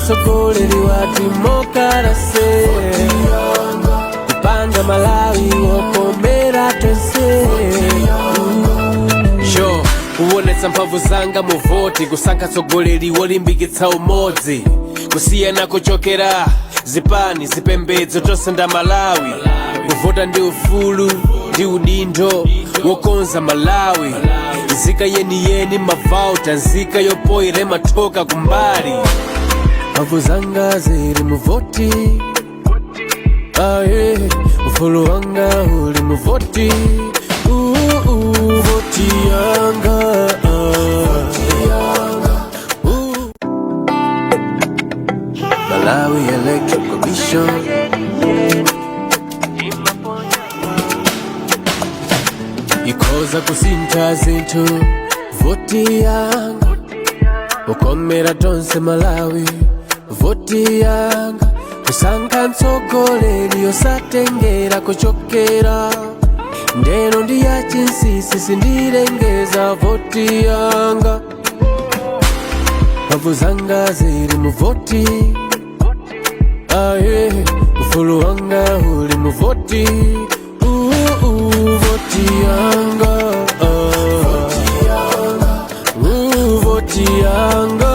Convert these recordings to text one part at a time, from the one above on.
tsogoleri wa demokarase, kupanga Malawi wokomera tonse. Sho kuonetsa mphamvu zanga mu voti, kusankha tsogoleri wolimbikitsa umodzi, kusiyana kuchokera zipani, zipembedzo, tonse nda Malawi. Kuvota ndi ufulu ndi udindo wokonza Malawi. Nzika yeniyeni mavauta, nzika yopoyera mathoka kumbali. Mphamvu zanga zili mu voti, aye, ufulu wanga uli mu voti. Voti yanga. Malawi Electoral Commission ikhoza kusintha zinthu. Voti yanga ukomera tonse Malawi. Voti yanga kusankha mtsogoleri osatengera kuchokera ndeno ndi ya chinsinsi, sindilengeza. Voti yanga, mphamvu zanga zili mu voti, aye, ufulu wanga uli mu voti. Voti yanga. Voti yanga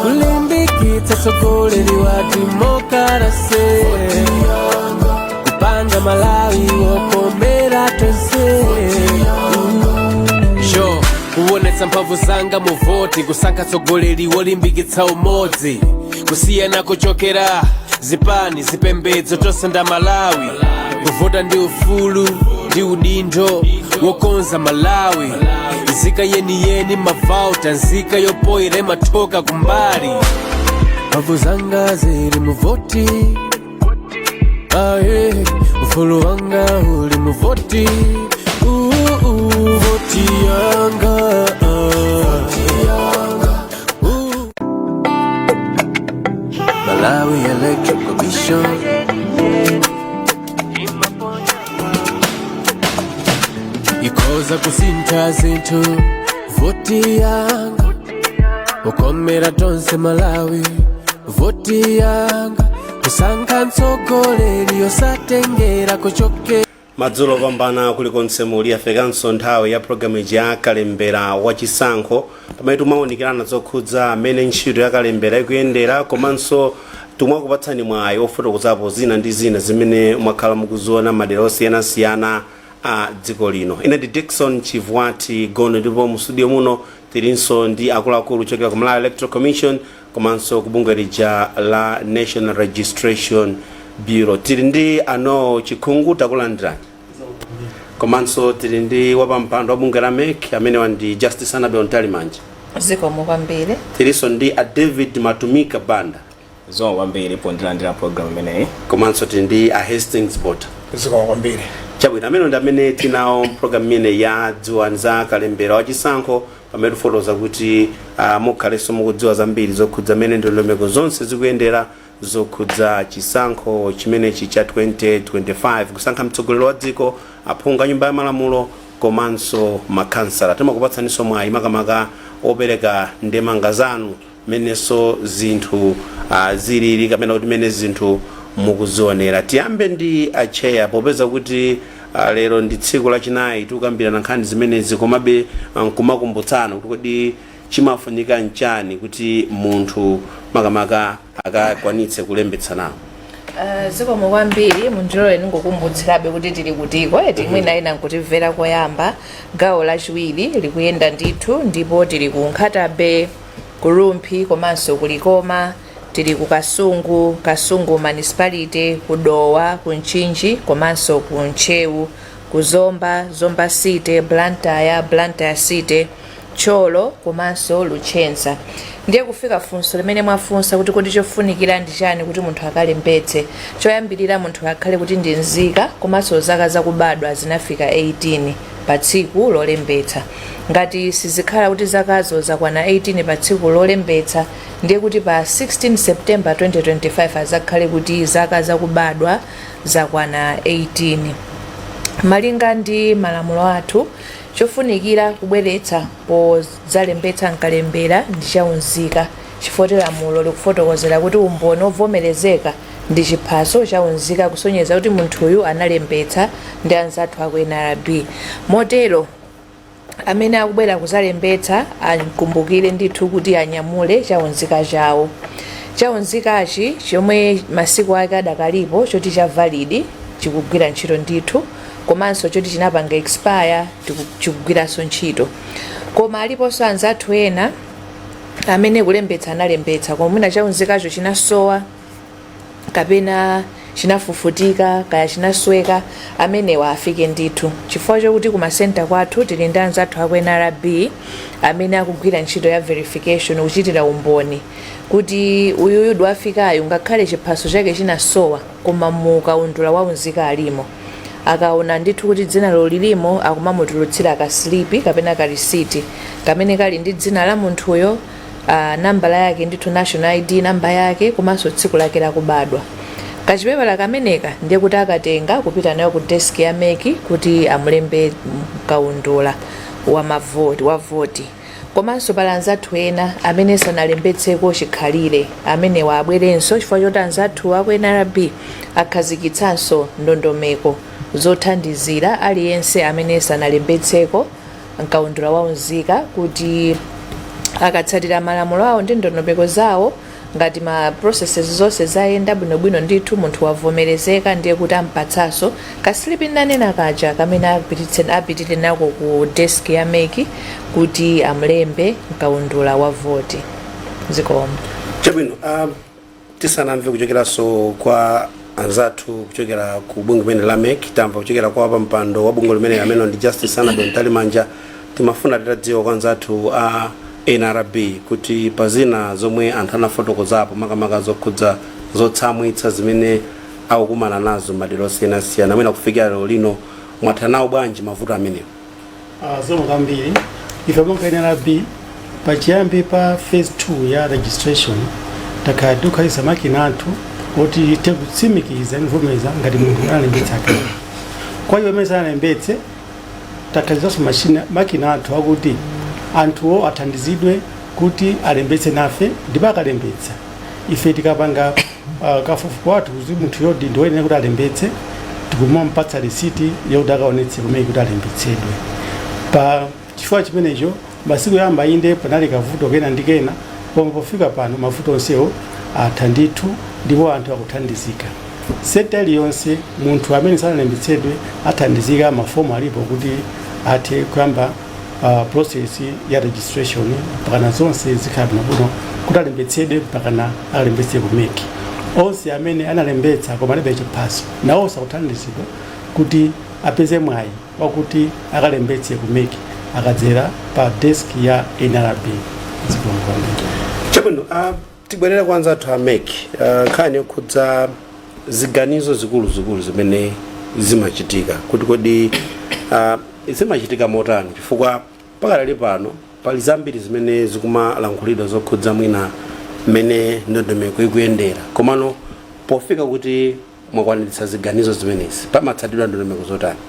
kulimbikitsa tsogoleri wa demokarase, kupanga Malawi wokomera tonse. Sho kuonetsa mphamvu zanga mu voti, kusankha tsogoleri wolimbikitsa umodzi, kusiyana kuchokera zipani, zipembedzo, tonse nda Malawi. Kuvota ndi ufulu ndi udindo wokonza Malawi. Nzika yeniyeni mavauta, nzika yopoyera imathoka kumbali. Mphamvu zanga zili mu voti, aye, ufulu wanga uli mu voti. Voti yanga. Malawi Electoral Commission ikhoza kusintha zinthu. Voti yanga ukomera tonse Malawi. Voti yanga kusankha mtsogoleri osatengera kuchokera. Madzulo opambana kulikonse muli. Yafikanso nthawi ya programu ija ya kalembera wachisankho, pamene timawunikirana zokhudza amene ntchito ya kalembera ikuyendera, komanso timakupatsani mwayi ofotokozapo zina ndi zina zimene mwakhala mukuziona madera osiyanasiyana a dziko lino. Ine ndi Dickson Chivwati Gono, ndipo mu studio muno tilinso ndi akuluakulu kuchokera ku Malawi Electoral Commission komanso ku bungwe lija la National Registration Bureau. Tili ndi ano Chikhungu, takulandirani, komanso tili ndi wapampando wa bungwe la MEC, amenewa ndi Justice Annabel Mtalimanja. Zikomo kwambiri. Tilinso ndi a David Matumika Banda. Zikomo kwambiri pondilandira program imeneyi. Komanso tili ndi a Hastings Bota. Zikomo kwambiri. Chabwino, amene ndi amene tinawo program imene ya Dziwani za Kalembera Wachisankho, pamene tifotokoza kuti mukhalenso mukudziwa zambiri zokhudza mmene ndondomeko zonse zikuyendera zokhudza chisankho chimenechi cha 2025, kusankha mtsogoleri wa dziko, aphungu a Nyumba ya Malamulo komanso makhansala. Timakupatsaninso mwayi makamaka opereka ndemanga zanu mmenenso zinthu zilili kapena kuti mmene zinthu mukuzionera. Tiyambe ndi acheya, popeza kuti lero ndi tsiku lachinayi tikukambirana nkhani zimenezi, komabe nkumakumbutsana kuti kodi chimafunika nchani kuti munthu makamaka akakwanitse kulembetsa nawo? Zikomo kwambiri. Mundilole ningokumbutsirabe kuti tili kutiko eti. Mwina ena nkutimvera koyamba. Gawo lachiwiri likuyenda ndithu, ndipo tili ku Nkhata Bay, ku Rumphi komanso ku Likoma, tili ku Kasungu, Kasungu Municipality, ku Dowa, ku Mchinji komanso ku Ntcheu, ku Zomba, Zomba City, Blantyre, Blantyre City, Thyolo komanso Luchenza. Ndiye kufika funso limene mwafunsa kuti kodi chofunikira ndi chani kuti munthu akalembetse, choyambirira munthu akhale kuti ndi nzika komanso zaka zakubadwa zinafika 18 pa tsiku lolembetsa. Ngati sizikhala kuti zakazo zakwana 18 pa tsiku lolembetsa, ndiye kuti pa 16 September 2025 azakhale kuti zaka zakubadwa zakwana 18. Malinga ndi malamulo athu, chofunikira kubweretsa podzalembetsa mkalembera ndi chaunzika. Chifukwa lamulo likufotokozera kuti umboni ovomerezeka ndi chiphaso chaunzika, kusonyeza kuti munthuyu analembetsa ndi anzathu aku NRB. Motero amene akubwera kuzalembetsa akumbukire ndithu kuti anyamule chaunzika chawo. Chaunzikachi chomwe masiku ake adakalipo, choti cha valid, chikugwira ntchito ndithu, komanso choti chinapanga expire, chikugwiranso ntchito. Koma aliponso anzathu ena amene kulembetsa analembetsa, koma mwina chaunzikacho chinasowa kapena chinafufutika, kaya chinasweka. Amenewa afike ndithu, chifukwa chokuti kumasenta kwathu tili ndi anzathu aku NRB amene akugwira ntchito ya verification, kuchitira umboni kuti uyuyu wafikayu, ngakhale chiphaso chake chinasowa, koma mukaundula waunzika alimo. Akaona ndithu kuti dzina lilimo, akumamutulutsira kaslipi kapena karisiti kamene kali ndi dzina la munthuyo, nambala yake ndithu, national ID namba yake, komanso tsiku lake lakubadwa. Kachipepala kameneka ndiye kuti akatenga kupita nayo ku desk ya MEC kuti amulembe kaundula wa mavoti, wa voti. Komanso pali anzathu ena amene sanalembetseko chikhalire. Amenewa abwerenso, chifukwa choti anzathu aku NRB akhazikitsanso ndondomeko zothandizira aliyense amene sanalembetseko mkaundula waunzika, kuti akatsatira malamulo awo ndi ndondomeko zawo, ngati ma processes zonse zayenda bwinobwino ndithu, munthu wavomerezeka, ndiye kuti ampatsanso kasilipi nanena kaja kamene apitire nako ku desk ya MEC kuti amulembe mkaundula wa voti. Zikomo. Chabwino. Tisanamve kuchokeranso kwa anzathu kuchokera ku bungwe limene la MEC, tamva kuchokera kwa wapampando wa bungwe limene, amene ndi Justice Annabel Mtalimanja, timafuna titadziwa kwa anzathu a NRB kuti pazina zomwe anthu anafotokozapo, makamaka zokhudza zotsamwitsa zimene akukumana nazo madera osiyanasiyana, mwina kufikira lero lino mwatha nawo bwanji mavuto amenewo? Zikomo kwambiri. Ife monga NRB, pachiyambi pa phase 2 ya registration, takhala tikukhalitsa makina athu oti tithe kutsimikiza ndi ngati munthu analembetsa kale. Kwa iwo amene sanalembetse, takhalitsanso makina athu akuti anthuwo athandizidwe kuti alembetse nafe, ndipo akalembetsa, ife tikapanga kafukufuku wathu kuti munthu yodi ndiwoyenera kuti alembetse, tikumamupatsa risiti yokuti akaonetse kumene kuti alembetsedwe. Pa chifukwa chimenecho, masiku yamba inde panali kavuto kena ndi kena, koma pofika pano mavuto onsewo atha ndithu ndipo anthu akuthandizika. Senta iliyonse, munthu amene sanalembetsedwe athandizika, mafomu alipo kuti athe kuyamba process ya registration mpakana zonse zikhala bwinobwino kuti alembetsedwe mpakana akalembetse ku MEC. Onse amene analembetsa koma alibe chiphaso, nawonso akuthandizidwa kuti apeze mwayi wakuti akalembetse ku MEC akadzera pa desk ya NRB. Zikomo kwambiri. Chabwino. Tibwerere kwa anzathu a MEC. Nkhani yokhudza ziganizo zikuluzikulu zimene zimachitika, kuti kodi zimachitika motani? Chifukwa pakadali pano pali zambiri zimene zikumalankhulidwa zokhudza mwina mmene ndondomeko ikuyendera, komano pofika kuti mwakwaniritsa ziganizo zimenezi, pamatsatidwa ndondomeko zotani?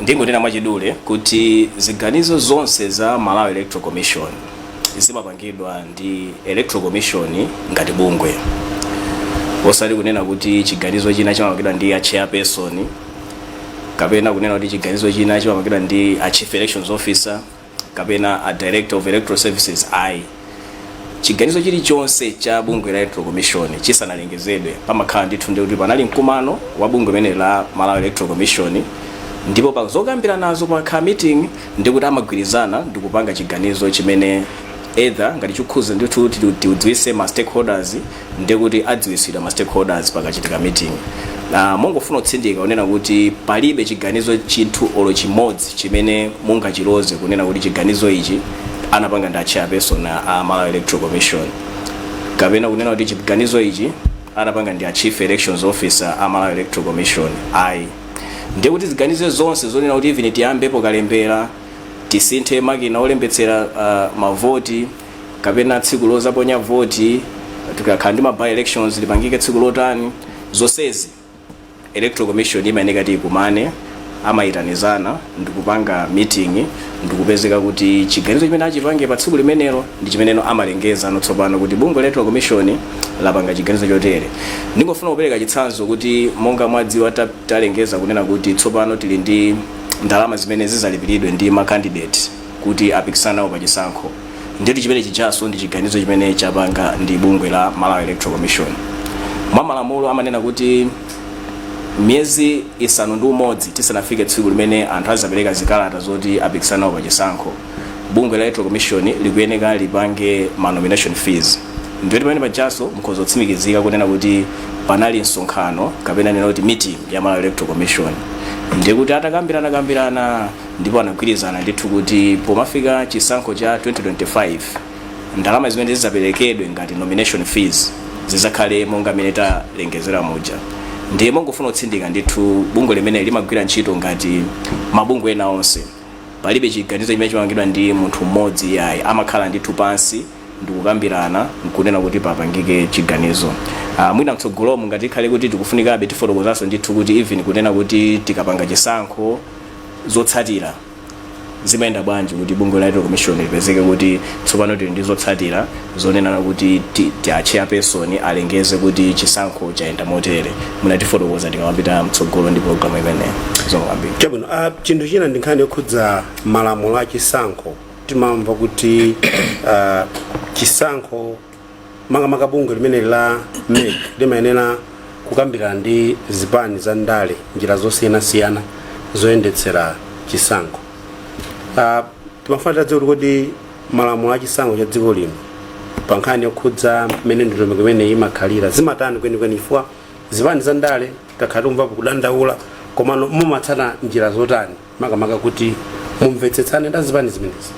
Ndingonena mwachidule kuti ziganizo zonse za Malawi Electoral Commission zimapangidwa ndi Electoral Commission ngati bungwe, osati kunena kuti chiganizo china chimapangidwa ndi a chairperson, kapena kunena kuti chiganizo china chimapangidwa ndi a chief elections officer kapena a director of electoral services, ayi. Chiganizo chilichonse cha bungwe la Electoral Commission chisanalengezedwe, pamakhala ndithu ndi kuti panali mkumano wa bungwe limene la Malawi Electoral Commission, ndipo pa zokambira nazo pakhala meeting, ndikuti amagwirizana ndikupanga chiganizo chimene either ngati chikhuza ndithu tiudziwise ma stakeholders, ndikuti adziwisidwa ma stakeholders pakachitika meeting. Mongofuna kutsindika kunena kuti palibe chiganizo chinthu olo chimodzi chimene mungachiloze kunena kuti chiganizo ichi anapanga ndi a chairperson a Malawi Electoral Commission, kapena kunena kuti chiganizo ichi anapanga ndi a chief elections officer a Malawi Electoral Commission, ayi. Ndiye kuti ziganizo zonse zonena kuti even tiyambepo kalembera, tisinthe makina olembetsera mavoti, kapena tsiku lozaponya voti, tikakhala ndi ma by elections lipangike tsiku lotani, zonsezi Electoral Commission imayeneka kuti ikumane Amayitanizana ndikupanga meeting, ndikupezeka kuti chiganizo chimene achipange pa tsiku limenelo ndi chimeneno amalengeza ano tsopano kuti bungwe Electoral Commission lapanga chiganizo chotere. Ndingofuna kupereka chitsanzo kuti monga mwadziwa, talengeza kunena kuti tsopano tili ndi ndalama zimene zizalipiridwe ndi ma candidate kuti apikisane nawo pa chisankho. Nditi chimene chijaso ndi chiganizo chimene chapanga ndi bungwe la Malawi Electoral Commission. Mwa malamulo amanena kuti miyezi 6 tisanafike tsiku limene anthu azapereka zikalata zoti apikisane nawo pa chisankho, bungwe la Electoral Commission likuyeneka lipange ma nomination fees. Ndiyoti pamene pajaso mukhoza kutsimikizika kunena kuti panali msonkhano kapena nena kuti meeting ya Malawi Electoral Commission, ndiye kuti atakambirana kambirana ndipo anagwirizana ndithu kuti pomafika chisankho cha 2025, ndalama zimene zizaperekedwe ngati nomination fees zizakhale monga mmene talengezera muja. Ndiye mongofuna kutsindika ndithu, bungwe limene limagwira ntchito ngati mabungwe ena onse. Palibe chiganizo chimene chimapangidwa ndi munthu mmodzi, yayi. Amakhala ndithu pansi ndikukambirana nkunena kuti papangike chiganizo. Mwina mtsogolomu ngati ikhale kuti tikufunikabe, tifotokozanso ndithu kuti even kunena kuti tikapanga chisankho, zotsatira zimayenda bwanji, kuti bungwe la Electoral Commission lipezeke kuti tsopano tili ndi zotsatira zonenana kuti ti chairperson alengeze kuti chisankho chayenda motere. Mwina tifotokoza tikamapita mtsogolo ndi programu imeneyo. Zomwe. Chabwino. Chinthu china ndi nkhani yokhudza malamulo a chisankho. Timamva kuti chisankho, makamaka bungwe limene la MEC limayenera kukambirana ndi zipani za ndale njira zosiyanasiyana zoyendetsera chisankho. Timafuna tadziwa kuti kodi malamulo a chisankho cha dziko lino pa nkhani yokhudza mmene ndondomeko imene imakhalira zimatani kwenikweni? Chifukwa zipani za ndale takhala tikumvapo kudandaula, komano mumatsata njira zotani makamaka kuti mumvetsetsane ndi zipani zimenezi?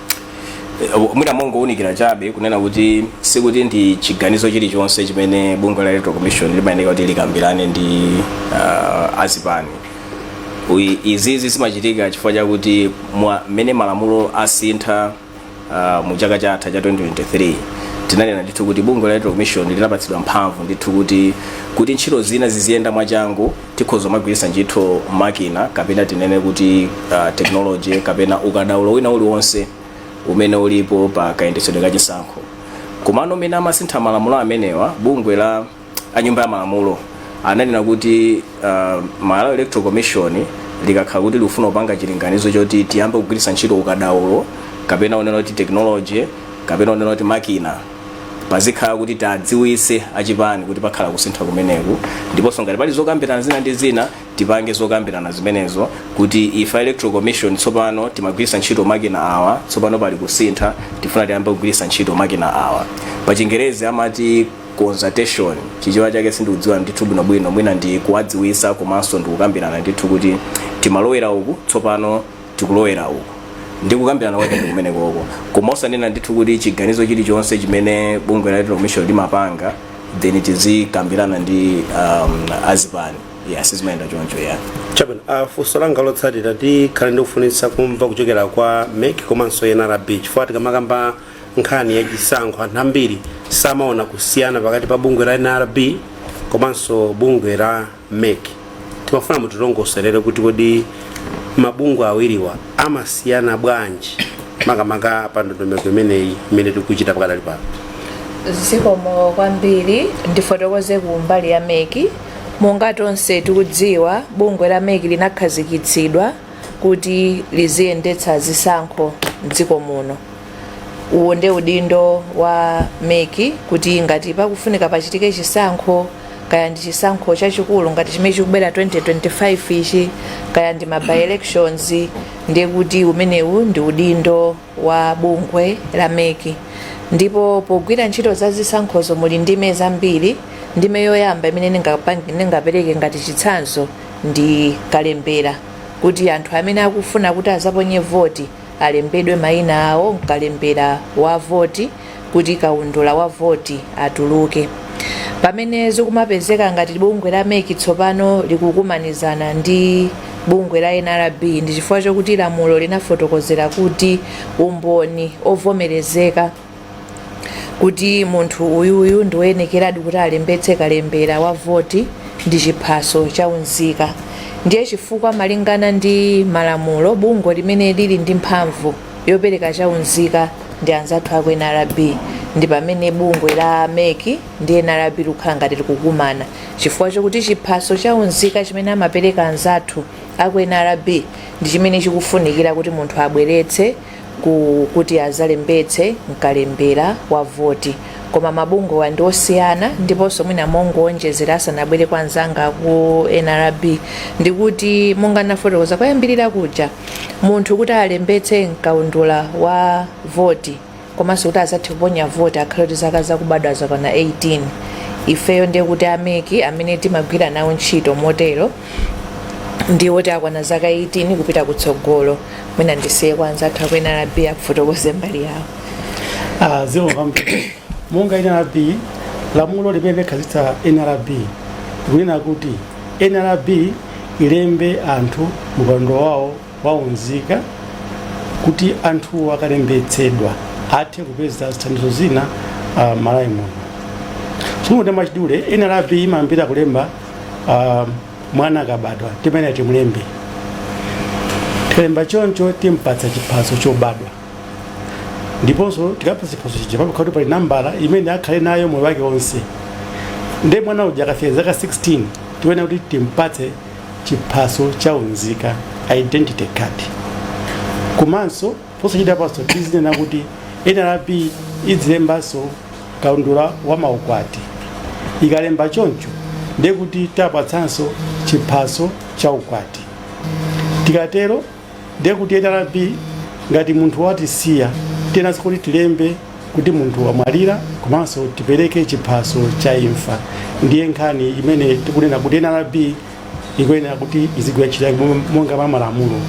Mwina mongowunikira chabe kunena kuti sikuti ndi chiganizo chilichonse chimene bungwe la Electoral Commission limayenera kuti likambirane ndi azipani. Izizi zimachitika chifukwa chakuti mmene malamulo asintha mu chaka chatha cha 2023, tinanena ndithu kuti bungwe la Electoral Commission linapatsidwa mphamvu ndithu kuti ntchito zina ziziyenda mwachangu, tikhoza kumagwiritsa ntchito makina kapena tinene kuti technology kapena ukadaulo wina uliwonse umene ulipo pa kayendetsedwe ka chisankho. Komano mmene amasintha malamulo amenewa, bungwe la anyumba ya malamulo ananena kuti Malawi Electoral Commission likakhala kuti likufuna kupanga chilinganizo choti tiyambe kugwiritsa ntchito ukadaulo kapena unena kuti technology kapena unena kuti makina, pazikhala kuti tadziwitse achipani kuti pakhala kusintha kumeneku, ndiponso ngati pali zokambirana zina ndi zina, tipange zokambirana zimenezo kuti ife Electoral Commission tsopano timagwiritsa ntchito makina awa, tsopano pali kusintha, tifuna tiyambe kugwiritsa ntchito makina awa. Pa Chingerezi amati consultation, Chichewa chake sindikudziwa ndithu bwinobwino. Mwina ndi kuwadziwisa komanso ndikukambirana ndithu kuti timalowera uku, tsopano tikulowera uku, ndi kukambirana kwake ndi kumene koko. Koma osanena ndithu kuti chiganizo chilichonse chimene bungwe la Electoral Commission limapanga, then tizikambirana ndi azipani. Yeah, sizimayenda choncho, yeah. Chabwino. Funso langa lotsatira, tikhale ndikufunitsa kumva kuchokera kwa MEC komanso NRB, chifukwa tikamakamba nkhani ya chisankho anthu ambiri samaona kusiyana pakati pa bungwe la NRB komanso bungwe la MEC. Timafuna mutilongosolere kuti kodi mabungwe awiriwa amasiyana bwanji makamaka pa ndondomeko imeneyi imene tikuchita pakadali pano? Zikomo kwambiri. Ndifotokoze ku mbali ya MEC. Monga tonse tikudziwa, bungwe la MEC linakhazikitsidwa kuti liziyendetsa zisankho mdziko muno. Uwo ndi udindo wa MEC, kuti ngati pakufunika pachitike chisankho, kaya ndi chisankho chachikulu ngati chimene chikubwera 2025 ichi, kaya ndi ma by elections, ndiye kuti umenewu ndi udindo wa bungwe la MEC. Ndipo pogwira ntchito za zisankhozo muli ndime zambiri. Ndime yoyamba imene ndingapereke ngati chitsanzo ndi kalembera, kuti anthu amene akufuna kuti azaponye voti alembedwe mayina awo mkalembera wa voti, kuti kaundula wa voti atuluke. Pamene zikumapezeka ngati bungwe la MEC tsopano likukumanizana ndi bungwe la NRB, ndi chifukwa chokuti lamulo linafotokozera kuti umboni ovomerezeka kuti munthu uyuyu ndi woyenekeradi kuti alembetse kalembera wa voti ndi chiphaso cha unzika. Ndiye chifukwa malingana ndi malamulo, bungwe limene lili ndi mphamvu yopereka chaunzika ndi anzathu aku NRB. Ndi pamene bungwe la MEC ndi NRB likukhala ngati likukumana, chifukwa chokuti chiphaso chaunzika chimene amapereka anzathu aku NRB ndi chimene chikufunikira kuti munthu abweretse kuti azalembetse mkalembera wa voti. Koma mabungwewa ndi osiyana. Ndiponso mwina mongoonjezera asanabwere kwa anzanga ku NRB, ndikuti monga nafotokoza koyambirira kuja, munthu kuti alembetse mkaundula wa voti komanso kuti azathe kuponya voti, akhale kuti zaka zakubadwa zakwana 18. Ifeyo ndiye kuti a MEC amene timagwira nawo ntchito motero ndi woti akwana zaka 18 kupita kutsogolo. Mwina ndisiye kwa anzathu aku NRB akufotokoze mbali yawo. Ah, zikomo kwambiri. Monga NRB, lamulo limene likhazikitsa NRB likunena kuti NRB ilembe anthu mukaundula wawo waunzika, kuti anthu akalembetsedwa athe kupeza zithandizo zina Malawi muno. So mwachidule, NRB imayambira kulemba mwana akabadwa, timene timulembe. Tikalemba choncho, timpatsa chiphaso chobadwa, ndiponso tikapatsa chiphaso chija, pamakhala kuti pali nambala imene akhale nayo moyo wake wonse. Ndiye mwana uja akafika zaka 16, tiwena kuti timpatse chiphaso cha unzika, identity card. Komanso posachedwapanso tizinena kuti NRB idzilembanso kaundula wa maukwati. Ikalemba choncho, ndiye kuti tapatsanso chiphaso cha ukwati. Tikatero, ndiye kuti NRB, ngati munthu watisiya, tiyenanso kuti tilembe kuti munthu wamwalira, komanso tipereke chiphaso cha imfa. Ndiye nkhani imene tikunena kuti NRB ikuyenera kuti izigwira ntchito yake monga mwa malamulo.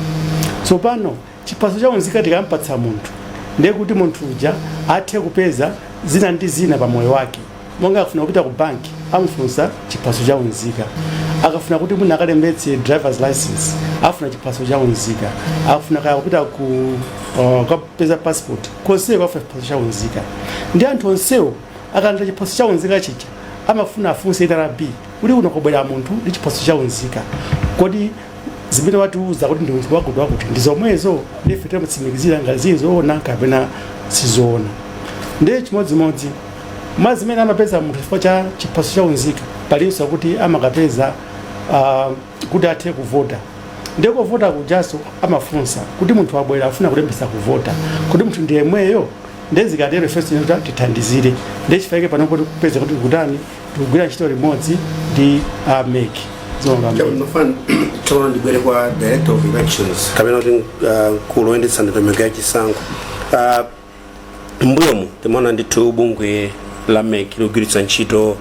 Tsopano chiphaso cha unzika tikampatsa munthu, ndiye kuti munthu uja athe kupeza zina ndi zina pa moyo wake. Monga akafuna kupita ku banki, amufunsa chiphaso cha unzika. Akafuna kuti mwina akalembetse driver's license, afuna chiphaso cha unzika. Akafuna kaya kupita ku kapeza passport, konseko afuna chiphaso cha unzika. Ndi anthu onsewo akalandira chiphaso cha unzika chija, amafuna afunse NRB kuti kuno kubwera munthu ndi chiphaso cha unzika, kodi zimene watiuza kuti ndi munthu wakuti wakuti ndi zomwezo? Ife timatsimikizira ngati zili zoona kapena sizoona. Ndiye chimodzimodzi mwa zimene amapeza munthu chifukwa cha chiphaso cha unzika, palinso kuti amakapeza kuti athe kuvota. Ndiye kovota kujaso amafunsa kuti munthu wabwera afuna kulembetsa kuvota, kuti munthu ndi yemweyo? Ndiye zikatero, ifenso kuti tithandizire. Ndiye chifukwa panopo tikupeza kuti kutani, tikugwira ntchito limodzi ndi MEC. Mafana tsono ndibwere kwa Director of Elections, kapena kuti mkulu woyendetsa ndondomeko ya chisankho. Mbuyomu timaona ndithu bungwe la MEC likugwiritsa ntchito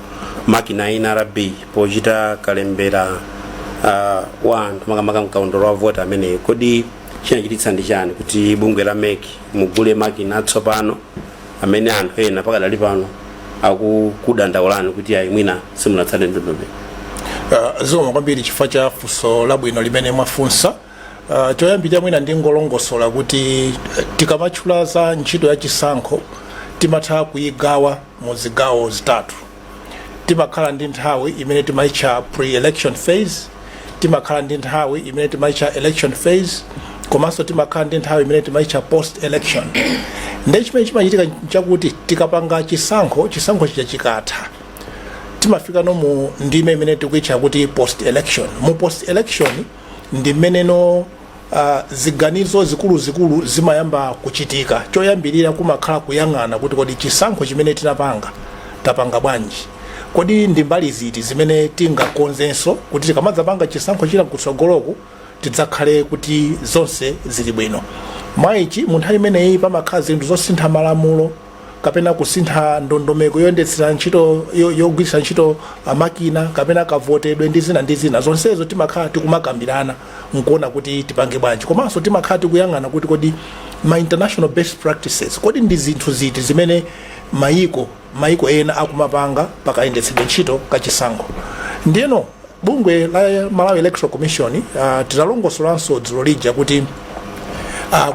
makina a NRB pochita kalembera wa anthu, makamaka mkaundula wa vota ameneyo. Kodi chinachititsa ndi chani kuti bungwe la MEC mugule makina atsopano amene anthu ena pakadali pano akukudandaulani kuti ayi, mwina simunatsate ndondomeko? Zikomo kwambiri chifukwa cha funso labwino limene mwafunsa. Choyambirira mwina ndingolongosola kuti tikamatchula za ntchito ya chisankho, timatha kuyigawa mu zigawo zitatu. Timakhala ndi nthawi imene timayitcha pre-election phase, timakhala ndi nthawi imene timayitcha election phase, komanso timakhala ndi nthawi imene timayitcha post election. Ndiye chimene chimachitika chakuti tikapanga chisankho, chisankho chija chikatha, timafika no mu ndime imene tikuitcha kuti post election. Mu post election ndi mmeneno ziganizo zikuluzikulu zimayamba kuchitika. Choyambirira kumakhala kuyang'ana kuti kodi chisankho chimene tinapanga, tapanga bwanji? Kodi ndi mbali ziti zimene tingakonzenso kuti tikamadzapanga chisankho china kutsogoloku tidzakhale kuti zonse zili bwino? Mwa ichi, mu nthawi imeneyi pamakhala zinthu zosintha malamulo kapena kusintha ndondomeko yoyendetsera ntchito, yogwiritsa ntchito makina kapena kavotedwe ndi zina ndi zina. Zonsezo timakhala tikumakambirana nkuona kuti tipange bwanji. Komanso timakhala tikuyang'ana kuti kodi ma international best practices, kodi ndi zinthu ziti zimene mayiko ena akumapanga pakayendetsedwe ntchito kachisankho? Ndiyeno bungwe la Malawi Electoral Commission, titalongosolanso dzulo lija kuti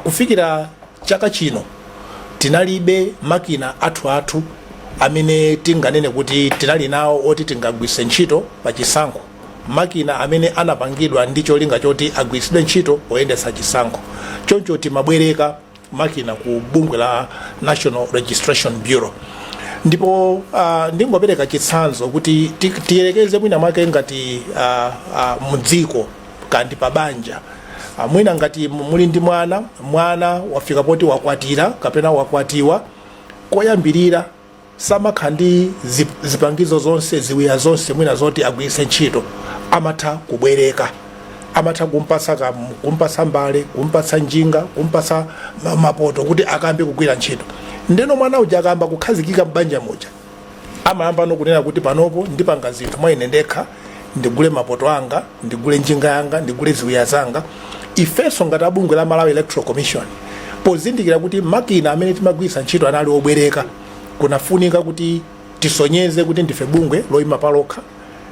kufikira chaka chino tinalibe makina athuathu amene tinganene kuti tinali nawo oti tingagwiritse ntchito pa chisankho. Makina amene anapangidwa ndi cholinga choti agwiritsidwe ntchito poyendetsa chisankho. Choncho timabwereka makina ku bungwe la National Registration Bureau. Ndipo ndingopereka chitsanzo kuti tiyerekeze mwina mwake ngati mdziko kandi pabanja, mwina ngati muli ndi mwana, mwana wafika poti wakwatira kapena wakwatiwa, koyambirira samakhala ndi zipangizo zonse, ziwiya zonse mwina zoti agwiritse ntchito. Amatha kubwereka, amatha kumpasa mbale, kumpasa njinga, kumpasa mapoto kuti akambe kugwira ntchito. Ndeno mwana uja akamba kukhazikika m'banja muja, amayamba no kunena kuti, "Panopo ndipanga zinthu mwa ine ndekha, ndigule mapoto anga, ndigule njinga yanga, ndigule ziwiya zanga." Ifenso ngati abungwe la Malawi Electoral Commission, pozindikira kuti makina amene timagwiritsa ntchito anali obwereka, kunafunika kuti tisonyeze kuti ndife bungwe loyima palokha,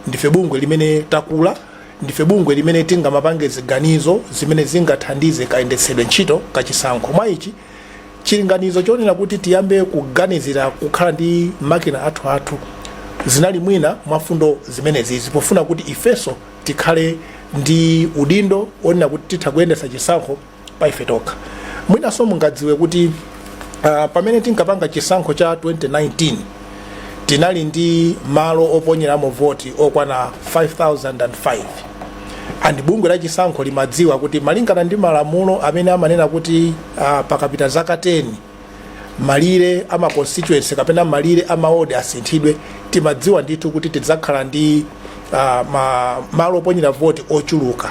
ndife bungwe limene takula, ndife bungwe limene tingamapange ziganizo zimene zingathandize kayendetsedwe ntchito kachisankho. Mwa ichi, chilinganizo chonena kuti tiyambe kuganizira kukhala ndi makina athu athu zinali mwina mwa fundo zimenezizi, pofuna kuti ifenso tikhale ndi udindo onena kuti titha kuyendetsa chisankho pa ife tokha. Mwinanso mungadziwe kuti pamene tinkapanga chisankho cha 2019, tinali ndi malo oponyeramo voti okwana 5005, and bungwe la chisankho limadziwa kuti malingana ndi malamulo amene amanena kuti pakapita zaka 10 malire ama constituency kapena malire amawodi asinthidwe, timadziwa ndithu kuti tidzakhala ndi malo oponyera voti ochuluka.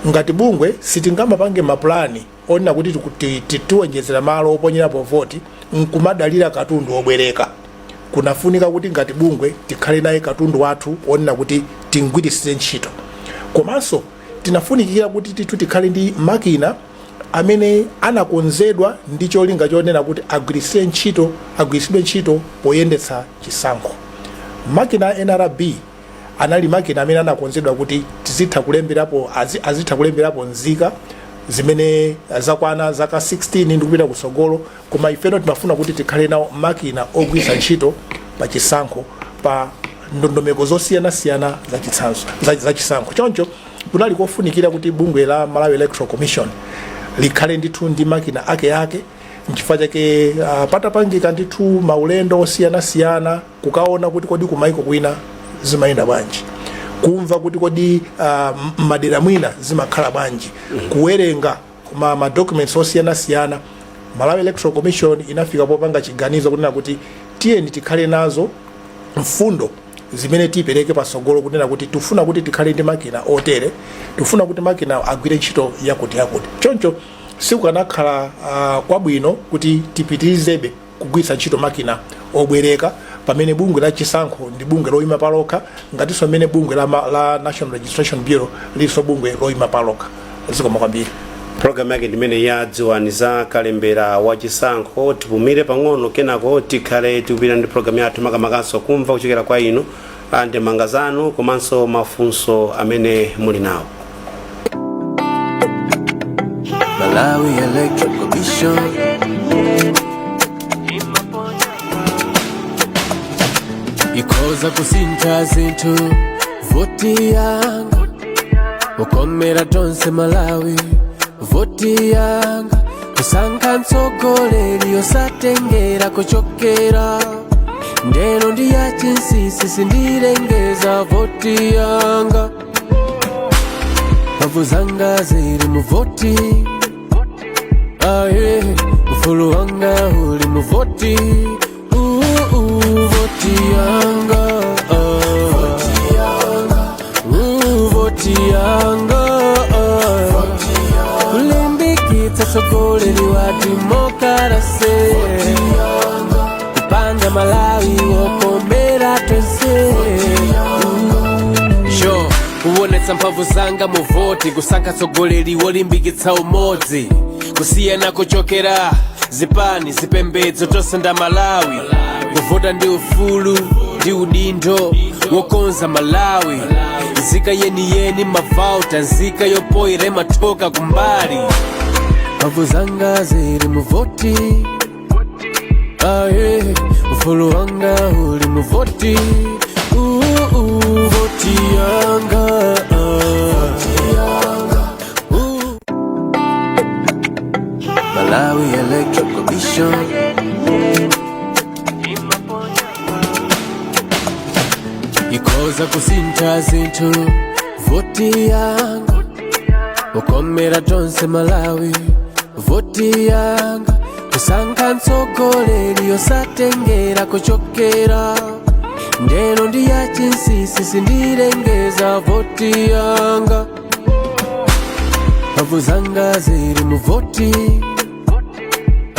Ngati bungwe sitingamapange mapulani onena kuti tiwonjezera malo oponyerapo voti nkumadalira katundu obwereka. Kunafunika kuti ngati bungwe tikhale naye katundu wathu onena kuti tingwiritsire ntchito. Komanso tinafunikira kuti tithu tikhale ndi makina amene anakonzedwa ndi cholinga chonena kuti agwiritsidwe ntchito poyendetsa chisankho. Makina a NRB anali makina amene anakonzedwa kuti tizitha kulemberapo, azitha kulemberapo nzika zimene zakwana zaka 16 ndi kupita kutsogolo. Koma ifeno timafuna kuti tikhale nawo makina ogwiritsa ntchito pa chisankho, pa ndondomeko zosiyanasiyana za chisankho. Choncho kunali kofunikira kuti bungwe la Malawi Electoral Commission likhale ndithu ndi makina ake ake. Nchifukwa chake patapangika ndithu maulendo osiyanasiyana kukaona kuti kodi kumaiko kwina zimayenda bwanji, kumva kuti kodi madera mwina zimakhala bwanji, kuwerenga ma documents osiyanasiyana, Malawi Electoral Commission inafika popanga chiganizo kunena kuti tiyeni tikhale nazo mfundo zimene tipereke patsogolo kunena kuti tifuna kuti tikhale ndi makina otere, tifuna kuti makina agwire ntchito yakuti yakuti. Choncho sikukanakhala kwabwino kuti tipitirizebe kugwiritsa ntchito makina obwereka pamene bungwe la chisankho ndi bungwe loyima palokha, ngatinso mmene bungwe la National Registration Bureau lilinso bungwe loyima palokha. Zikomo kwambiri. Programu yake ndimene ya Dziwani za Kalembera wa Chisankho. Tipumire pang'ono, kenako tikhale tikupita ndi programu yathu, makamakanso kumva kuchokera kwa inu ndemanga zanu komanso mafunso amene muli nawo. Malawi Electoral Commission. Ikhoza kusintha zinthu, voti yanga ukomera tonse Malawi, voti yanga kusankha mtsogoleri osatengera kuchokera ndeno ndi ya chinsinsi, sindilengeza voti yanga. Mphamvu zanga zili mu voti, aye, ufulu wanga uli mu voti. Voti yanga, voti yanga, kulimbikitsa tsogoleri wa demokarasi, kupanga Malawi wokomera tonse. Yo, kuonetsa mphamvu zanga mu voti, kusankha tsogoleri wolimbikitsa umodzi, kusiyana kuchokera zipani, zipembedzo, tonse nda Malawi. Kuvota ndi ufulu ndi udindo wokonza Malawi. Nzika yeniyeni mavauta, nzika yopoyera imathoka kumbali. Mphamvu zanga zili mu voti, aye, ufulu wanga uli mu voti. Voti yanga. Kusintha zinthu, voti yanga, ukomera tonse Malawi, voti yanga, kusankha mtsogoleri osatengera kuchokera ndeno ndi ya chinsinsi, sindilengeza, voti yanga, mphamvu zanga zili mu voti,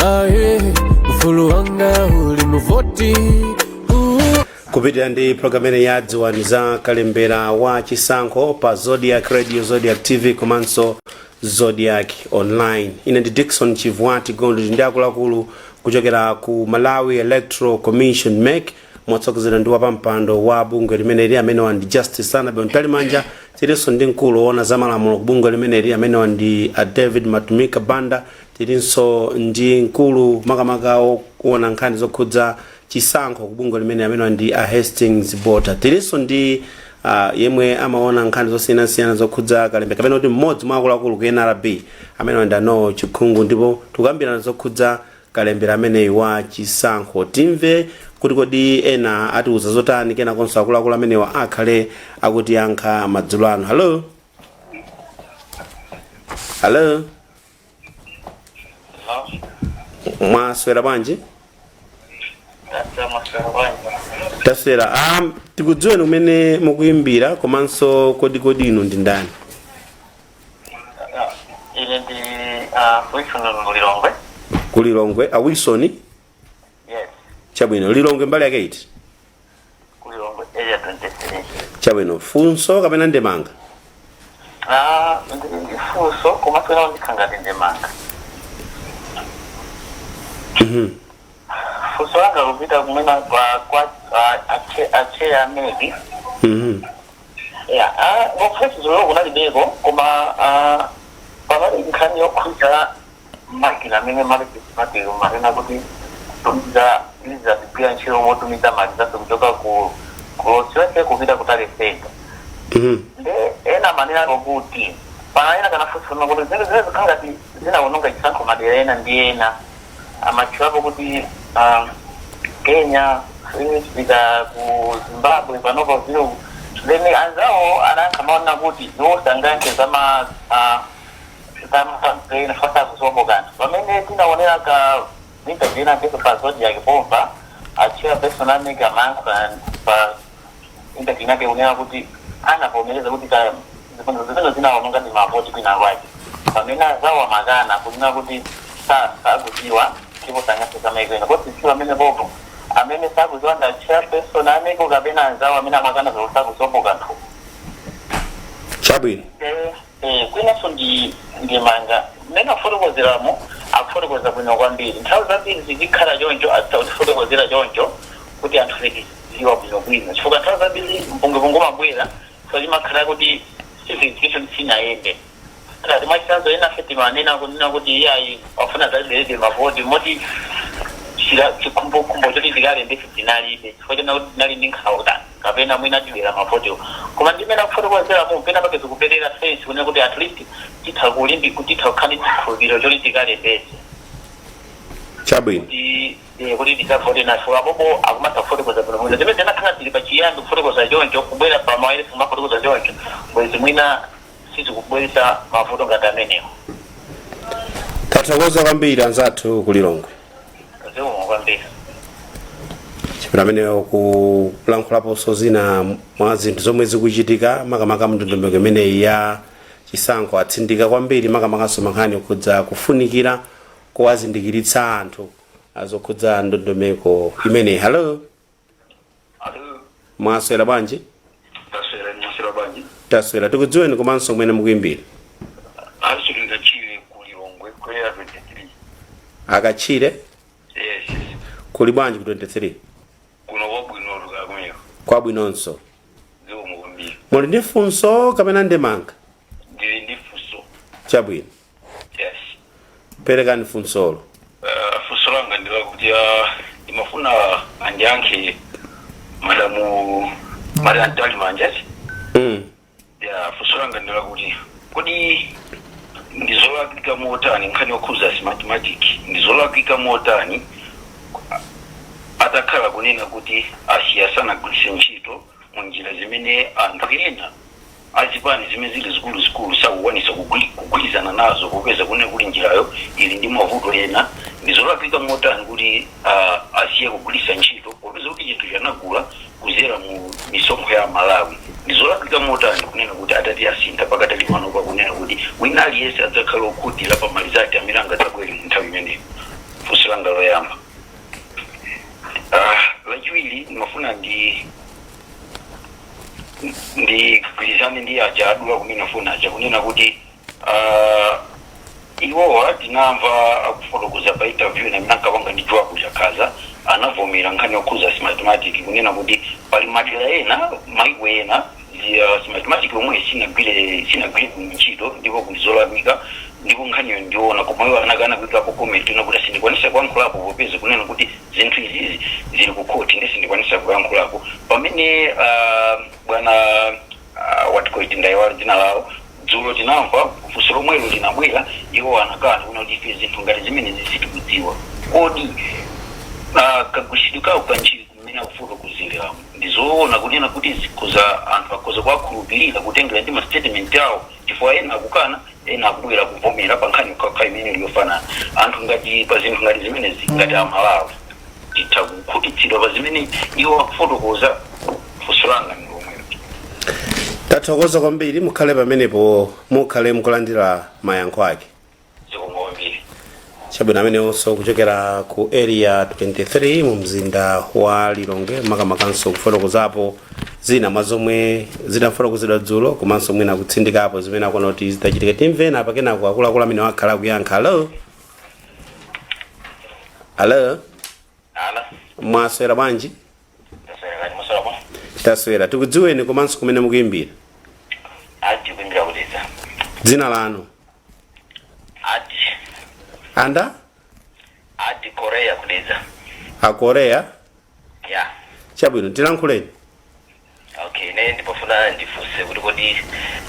aye, ufulu wanga uli mu voti. Kupitira ndi programu imene ya Dziwani za kalembera wa chisankho pa Zodiak Radio, Zodiak TV komanso Zodiak Online. Ine ndi Dickson Chivwati Gondo, ndi akuluakulu kuchokera ku Malawi Electoral Commission, MEC, motsogozedwa ndi wapampando wa bungwe limeneli, amenewa ndi Justice Annabel Mtalimanja. Tilinso ndi mkulu woona za malamulo ku bungwe limeneli, amenewa ndi a David Matumika Banda. Tilinso ndi mkulu makamaka woona nkhani zokhudza chisankho ku bungwe limene, amenewa ndi a Hastings Bota. Tilinso ndi yemwe amaona nkhani zosiyanasiyana zokhudza kalembe, kapena kuti mmodzi mwa akuluakulu ku NRB, amenewa ndi ano Chikhungu. Ndipo tikukambirana zokhudza kalembera ameneyi wa chisankho. Timve kuti kodi ena atiuza zotani, kenakonso akuluakulu amenewa akhale akutiyankha madzulo ano. Hello, hello. Mwaswera bwanji? Taswera. Tikudziweni kumene mukuyimbira, komanso kodi inu ndi ndani? Ine ndi Wilson Lilongwe. Ku Lilongwe, a Wilson? Yes. Chabwino, Lilongwe mbali yake iti? Ku Lilongwe Area 23. Chabwino, funso kapena ndemanga? Ndili ndi funso, komanso ena ndikhala ngati ndemanga. Funso langa kupita kumene kwa a chair a MEC. Ya, ngofesi zolo kunalibeko, koma panali nkhani yokhudza makina amene mali manena kuti tumiza iza kugwira ntchito motumiza mali zathu kuchoka ku chonse kupita ku tally center. Nde ena manena kuti panalena kana funsana kuti zimene zikhala ngati zinawononga chisankho madera ena ndi ena, amatchulapo kuti Kenya, fika ku Zimbabwe, panopo zilo. Then anzawo anayankha maona kuti iwo sangayankhe zama zama fasa kusopo kanthu. Pamene tinaonera ka interview ina peso pa Zodiak pompa, a chairperson a MEC amayankhula pa interview inake kunena kuti anavomereza kuti ka zipando zimene zinaononga ndi mavoti kwina kwake, pamene anzawo amakana kunena kuti sakudziwa ndipo sangayankhe zamaiko ena. Kodi siwa amene popo amene sakudziwa nda chairperson a MEC kapena anzawo amene amakana zoti sakudziwapo kanthu? Chabwino. Kwinanso ndi ndemanga. Mmene afotokozeramo, akufotokoza bwino kwambiri. Nthawi zambiri zizikhala choncho, azitautifotokozera choncho kuti anthu tizidziwa bwinobwino, chifukwa nthawi zambiri mpungwepungwe umabwera so limakhala kuti civilization sinayende. Ngati mwachitsanzo, ena afe timanena kunena kuti iyayi, wafuna zaliberebe mavoti, moti chikhumbokhumbo choti tikalembese tinalibe, chifukwa chona kuti tinali ndi nkhawa kapena mwina tibera mavotiwo. Koma ndimene akufotokozeramo, pena pake zikupereka sense kunena kuti at least titha kulimbi kuti titha kukhala ndi chikhulupiriro choti tikalembese. Chabwino. Kuti tisavote nafe apopo akumatha kufotokoza bwino bwino zimene zinakhala zili pachiyambi. Kufotokoza choncho, kubwera pa mawayilesi kumafotokoza choncho, bwezi mwina sizikubweretsa mavuto ngati amenewo. Tathokoza kwambiri anzathu kulilongwe. Zikomo kwambiri. Chipita ameneyo kulankhulaponso zina mwa zinthu zomwe zikuchitika makamaka mndondomeko imeneyi ya chisankho, atsindika kwambiri makamakaso mankhani okhudza kufunikira kuwazindikiritsa anthu azokhudza ndondomeko imeneyi. Hello. Alo. Mwaswera bwanji? Taswera, mwaswera bwanji? Taswera. Tikudziweni komanso kumene mukuyimbira. Alisoni Kachire, ku Lilongwe, ku Area 23. Akachire? Yes. Kuli bwanji ku 23? Kuno kwabwino, tukakumeko? Kwabwinonso. Zikomo kwambiri. Muli ndi funso kapena ndemanga? Ndili ndi funso. Chabwino. Yes. Perekani funsolo. Funso langa ndilakuti ndimafuna andiyankhe madamu Maria Mtalimanja. Ya, funso langa ndilakuti kodi ndizolakwika motani, nkhani yokhuza Smartmatic, ndizolakwika motani atakhala kunena kuti asiya sanagwiritse ntchito Mu njira zimene anthu ena azipani zimene zili zikuluzikulu sakukwanisa kugwirizana nazo, popeza kunena kuti njirayo ili ndi mavuto ena, ndizolakwika motani kuti asiye kugwiritsa ntchito, popeza kuti chinthu chanagula kuzera mu misonkho ya Malawi? Ndizolakwika motani kunena kuti atati asintha pakatali panopa, kunena kuti wina aliyense adzakhala okhutira pa ma result amene angadzabwere mu nthawi imeneyo? Funso langa loyamba. Lachiwiri, ndimafuna ndigwirizane ndi aja adula kumene afuna aja kunena kuti iwowa tinamva akufotokoza pa interview ina imene ankapanga ndi Joabu Chakhaza, anavomera nkhani yokhuza Smartmatic, kunena kuti pali madera ena, maiko ena, Smartmatic yomwe sinagwire bwino ntchito ndipo kuli zolakwika, ndipo nkhaniyo ndiona. Koma iwo anakana kuikapo comment ina kuti sindikwanisa kuyankhulapo popeza kunena kuti zinthu izizi zili ku court, ndi sindikwanisa kuyankhulapo. Pamene bwana watikoiti, ndayiwala dzina lawo, dzulo tinamva funso lomwelo linabwera, iwo anakana kuna kuti ife zinthu ngati zimene sitikudziwa. Kodi kagwiritsidwe kawo kantchito kumene akufotokozeramo ndizoona kunena kuti zikhoza, anthu akhoza kuwakhulupirira kutengera ndi ma statement awo, chifukwa ena akukana, ena akubwera kuvomera pa nkhani yokhayokha imene iliyofanana? Anthu ngati pa zinthu ngati zimenezi, ngati Amalawi, titha kukhutitsidwa pa zimene iwo akufotokoza? Funso langa ndi lomwelo. Tathokoza kwambiri, mukhale pamenepo, mukhale mukulandira mayankho ake. Zikomo kwambiri. Chabwino, amenewonso kuchokera ku Area 23 mu mzinda wa Lilongwe, makamakanso kufotokozapo zina mwa zomwe zinafotokozedwa dzulo, komanso mwina kutsindikapo zimene akuona kuti zitachitika. Timvena apa, kenako akuluakulu amene wakhala akuyankha. Hello, hello. Ala. Mwaswera bwanji? Taswera kani, muswera bwa? Taswera. Tikudziweni komanso kumene mukuyimbira. Ati kuimbira kudedza. Dzina lanu? Ati. Anda? Ati Korea, kudedza. A Korea. Ya. Chabwino, tilankhuleni. Okay, ine ndipofuna ndifunse kuti kodi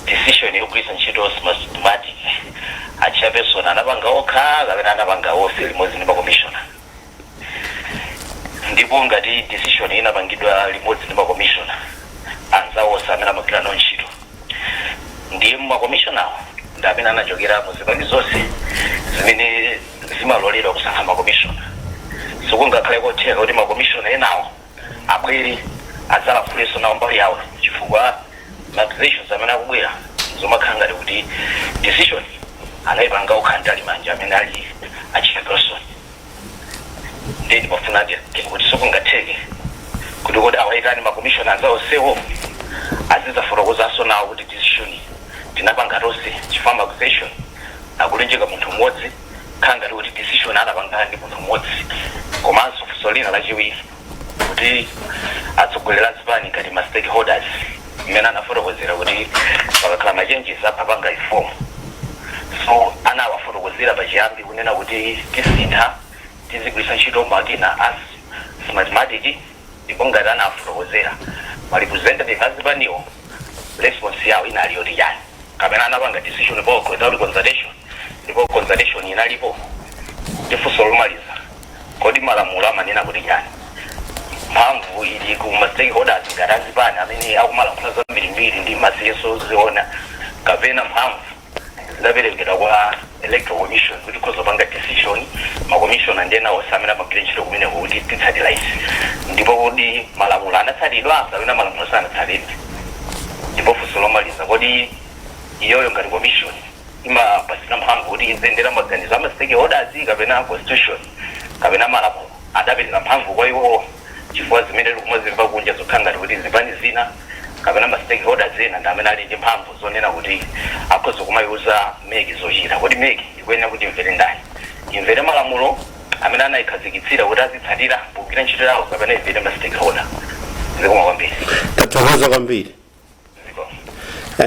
decision yogwiritsa ntchito Smartmatic a chairperson anapanga okha kapena anapanga onse limodzi ndi makomishona? Ndipo ngati decision inapangidwa limodzi ndi makomishona anzawo onse amene amagwira nawo ntchito, ndiye makomishonawo ndi amene anachokera mu zipani zonse zimene zimaloledwa kusankha makomishona, sikungakhale kotheka kuti makomishona enawo abwere adzalankhulenso nawo mbali yawo? Chifukwa ma accusations amene akubwera zomakhala ngati kuti decision anayipanga okha Mtalimanja amene ali a chairperson. Ndiye ndimafuna kuti sikungatheke kuti kodi awayitani makomishona anzawo onsewo azidzafotokozanso nawo kuti decision tinapanga tonse, chifukwa ma accusation akulenjeka munthu mmodzi, khala ngati kuti decision anapanga ndi munthu mmodzi. Komanso funso lina lachiwiri, kuti atsogoleri a zipani ngati ma stakeholders, mmene anafotokozera kuti pakakhala ma changes apapanga inform, so anawafotokozera pachiyambi kunena kuti tisintha, tizigwiritsa ntchito makina a Smartmatic, ndipo ngati anafotokozera ma representative azipaniwo, response yawo inali yoti chani? Kapena anapanga decision po without consultation, ndipo consultation inalipo? Ndifunso lomaliza, kodi malamulo amanena kuti chani? Mphamvu ili ku ma stakeholders ngati azipani amene akumalankhula zambirimbiri ndi masiyeso ziona, kapena mphamvu zidaperekedwa kwa Electoral Commission kuti ikhoza kupanga decision, makomishona ndi ena onse amene amagwira ntchito kumeneko, kuti titsatira izi? Ndipo kodi malamulo anatsatidwa kapena malamulo sanatsatidwe? Ndipo funso lomaliza, kodi iyoyo ngati commission imapasira mphamvu kuti izendera maganizo ama stakeholders, kapena constitution kapena malamulo adapereka mphamvu kwa iwowo? Chifukwa zimene tikumazimva kunja zokhala ngati kuti zipani zina kapena ma stakeholders ena ndi amene ali ndi mphamvu zonena kuti akhoza kumayiuza MEC zochita. Kodi MEC ikuyenera kuti imvere ndani? Imvere malamulo amene anayikhazikitsira kuti azitsatira pogwira ntchito yawo, kapena imvere ma stakeholder? Zikomo kwambiri. Tathokoza kwambiri. Zikomo.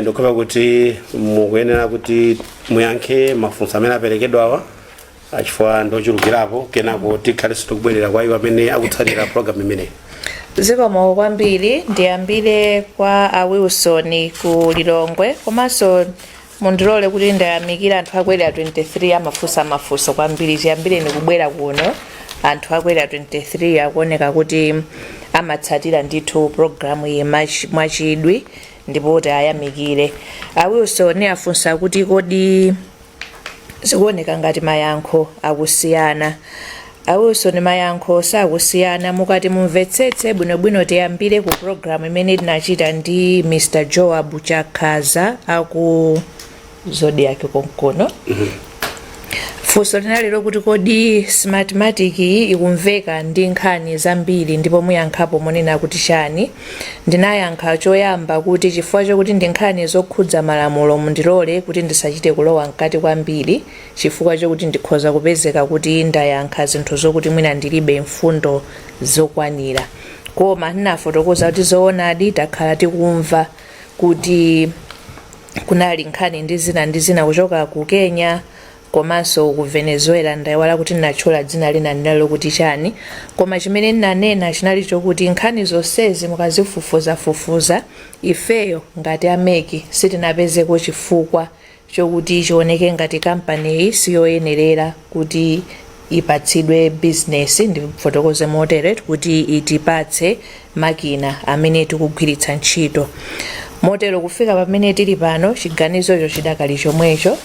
Ndikhopa kuti mukuyenera kuti muyankhe mafunso amene aperekedwawa, achifukwa ndochulukirapo, kenako tikhalenso tikubwerera kwa iwo amene akutsatira program imeneyi. Zikomo kwambiri. Ndiyambire kwa a Wilson ku Lilongwe, komanso mundilole kuti ndayamikira anthu aku Area 23, amafunsa mafunso kwambiri. Chiyambireni kubwera kuno, anthu aku Area 23 akuoneka kuti Amatsatira ndithu programu iyi mwachidwi ndipo tayamikire. A Wilson afunsa kuti kodi zikuoneka ngati mayankho akusiyana? A Wilson, mayankho sakusiyana. Mukati mumvetsetse bwinobwino, tiyambire ku programu imene tinachita ndi Mr Joab Chakhaza aku Zodiak konkono. Funso linali lokuti kodi Smartmatic iyi ikumveka ndi nkhani zambiri ndipo muyankhapo monena kuti chani? Ndinayankha choyamba kuti chifukwa chokuti ndi nkhani zokhudza malamulo, mundilole kuti ndisachite kulowa mkati kwambiri, chifukwa chokuti ndikhoza kupezeka kuti ndayankha zinthu zokuti mwina ndilibe mfundo zokwanira. Koma ndinafotokoza kuti zoonadi, takhala tikumva kuti kunali nkhani ndi zina ndi zina kuchoka ku Kenya komanso ku Venezuela. Ndayiwala kuti ndinatchula dzina lina ndinali lokuti chani, koma chimene ndinanena chinali chokuti nkhani zonsezi mukazifufuzafufuza, ifeyo ngati a MEC sitinapezeko chifukwa chokuti chioneke ngati kampaniyi siyoyenerera kuti ipatsidwe bizinesi, ndifotokoze motere, kuti itipatse makina amene tikugwiritsa ntchito. Motero kufika pamene tili pano, chiganizocho chidakali chomwecho.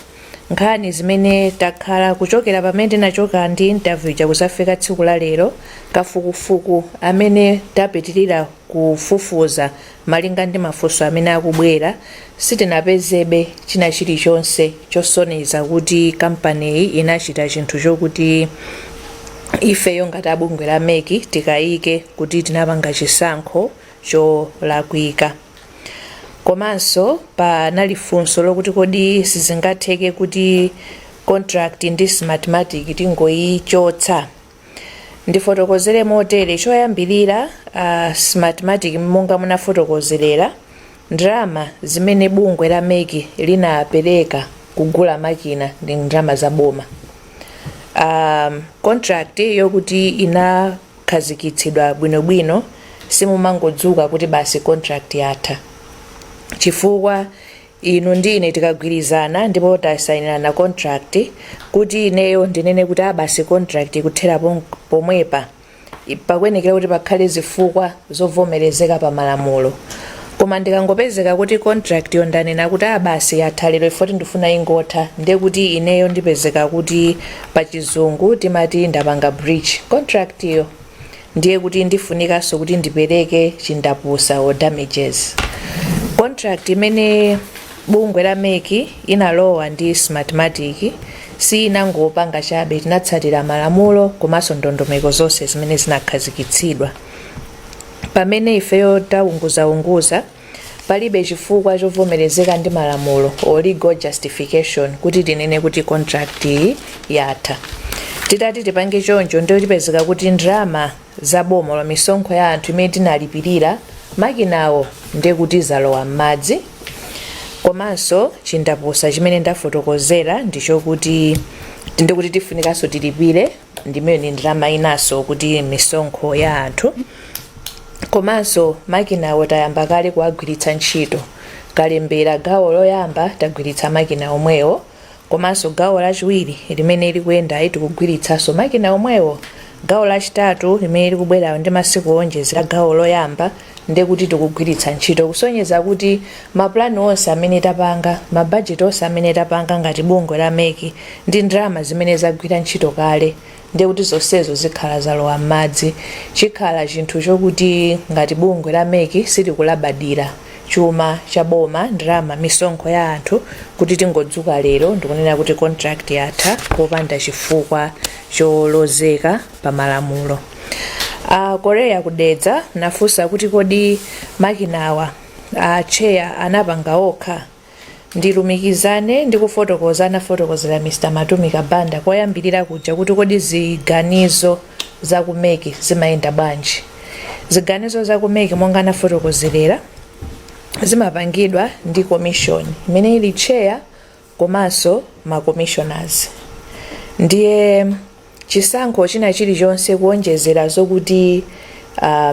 Nkhani zimene takhala kuchokera pamene tinachoka ndi interview chakuzafika tsiku la lero, kafukufuku amene tapitirira kufufuza malinga ndi mafunso amene akubwera, sitinapezebe china chilichonse chosonyeza kuti kampaniyi inachita chinthu chokuti ifeyo ngati abungwe la MEC tikayike kuti tinapanga chisankho cholakwika. Komanso panali funso lokuti kodi sizingatheke kuti contract ndi Smartmatic tingoyichotsa? Ndifotokozere motere. Choyambirira, Smartmatic, monga munafotokozerera, ndalama zimene bungwe la MEC linapereka kugula makina ndi ndalama za boma. Contract yokuti inakhazikitsidwa bwinobwino, simumangodzuka kuti basi, contract yatha, chifukwa inu ndi ine tikagwirizana ndipo tasayinirana contract, kuti ineyo ndinene kuti abasi, contract ikuthera pomwepa, pakuyenekera kuti pakhale zifukwa zovomerezeka pa malamulo. Koma ndikangopezeka kuti contract yo ndanena kuti abasi, yatha lero, ifoti ndifuna ingotha, ndiye kuti ineyo ndipezeka kuti pachizungu timati ndapanga breach contract iyo, ndiye kuti ndifunikanso kuti ndipereke chindapusa or damages. Contract imene bungwe la MEC inalowa ndi Smartmatic sinangopanga chabe, tinatsatira malamulo komanso ndondomeko zonse zimene zinakhazikitsidwa. Pamene ifeyo taunguzaunguza, palibe chifukwa chovomerezeka ndi malamulo or legal justification kuti tinene kuti contract iyi yatha. Titati tipange choncho, ndiyo tipezeka kuti ndalama za boma la misonkho ya anthu imene tinalipirira makinawo ndiye kuti zalowa m'madzi. Komanso chindapusa chimene ndafotokozera ndichokuti ndikuti tifunikanso tilipire, ndimene ni ndalama inanso kuti misonkho ya anthu. Komanso makinawo tayamba kale kuwagwiritsa ntchito. Kalembera gawo loyamba tagwiritsa makina omwewo, komanso gawo lachiwiri limene likuyendayi tikugwiritsanso makina omwewo. Gawo lachitatu limene likubwerayo ndi masiku owonjezera gawo loyamba, ndekuti tikugwiritsa ntchito, kusonyeza kuti mapulani onse amene tapanga, mabajeti onse amene tapanga ngati bungwe la MEC ndi ndalama zimene zagwira ntchito kale, ndekuti zonsezo zikhala zalowa m'madzi. Chikhala chinthu chokuti ngati bungwe la MEC sitikulabadira chuma cha boma, ndalama, misonkho ya anthu, kuti tingodzuka lero ndikunena kuti contract yatha popanda chifukwa cholozeka pa malamulo. Korea kudedza nafunsa kuti kodi makinawa a chair anapanga okha? Ndilumikizane ndi kufotokoza anafotokozera Mr Matumika Banda koyambirira kuja kuti kodi ziganizo za ku MEC zimayenda bwanji? Ziganizo za ku MEC, monga anafotokozerera, zimapangidwa ndi commission imene ili chair komanso ma commissioners. Ndiye chisankho china chilichonse, kuonjezera zokuti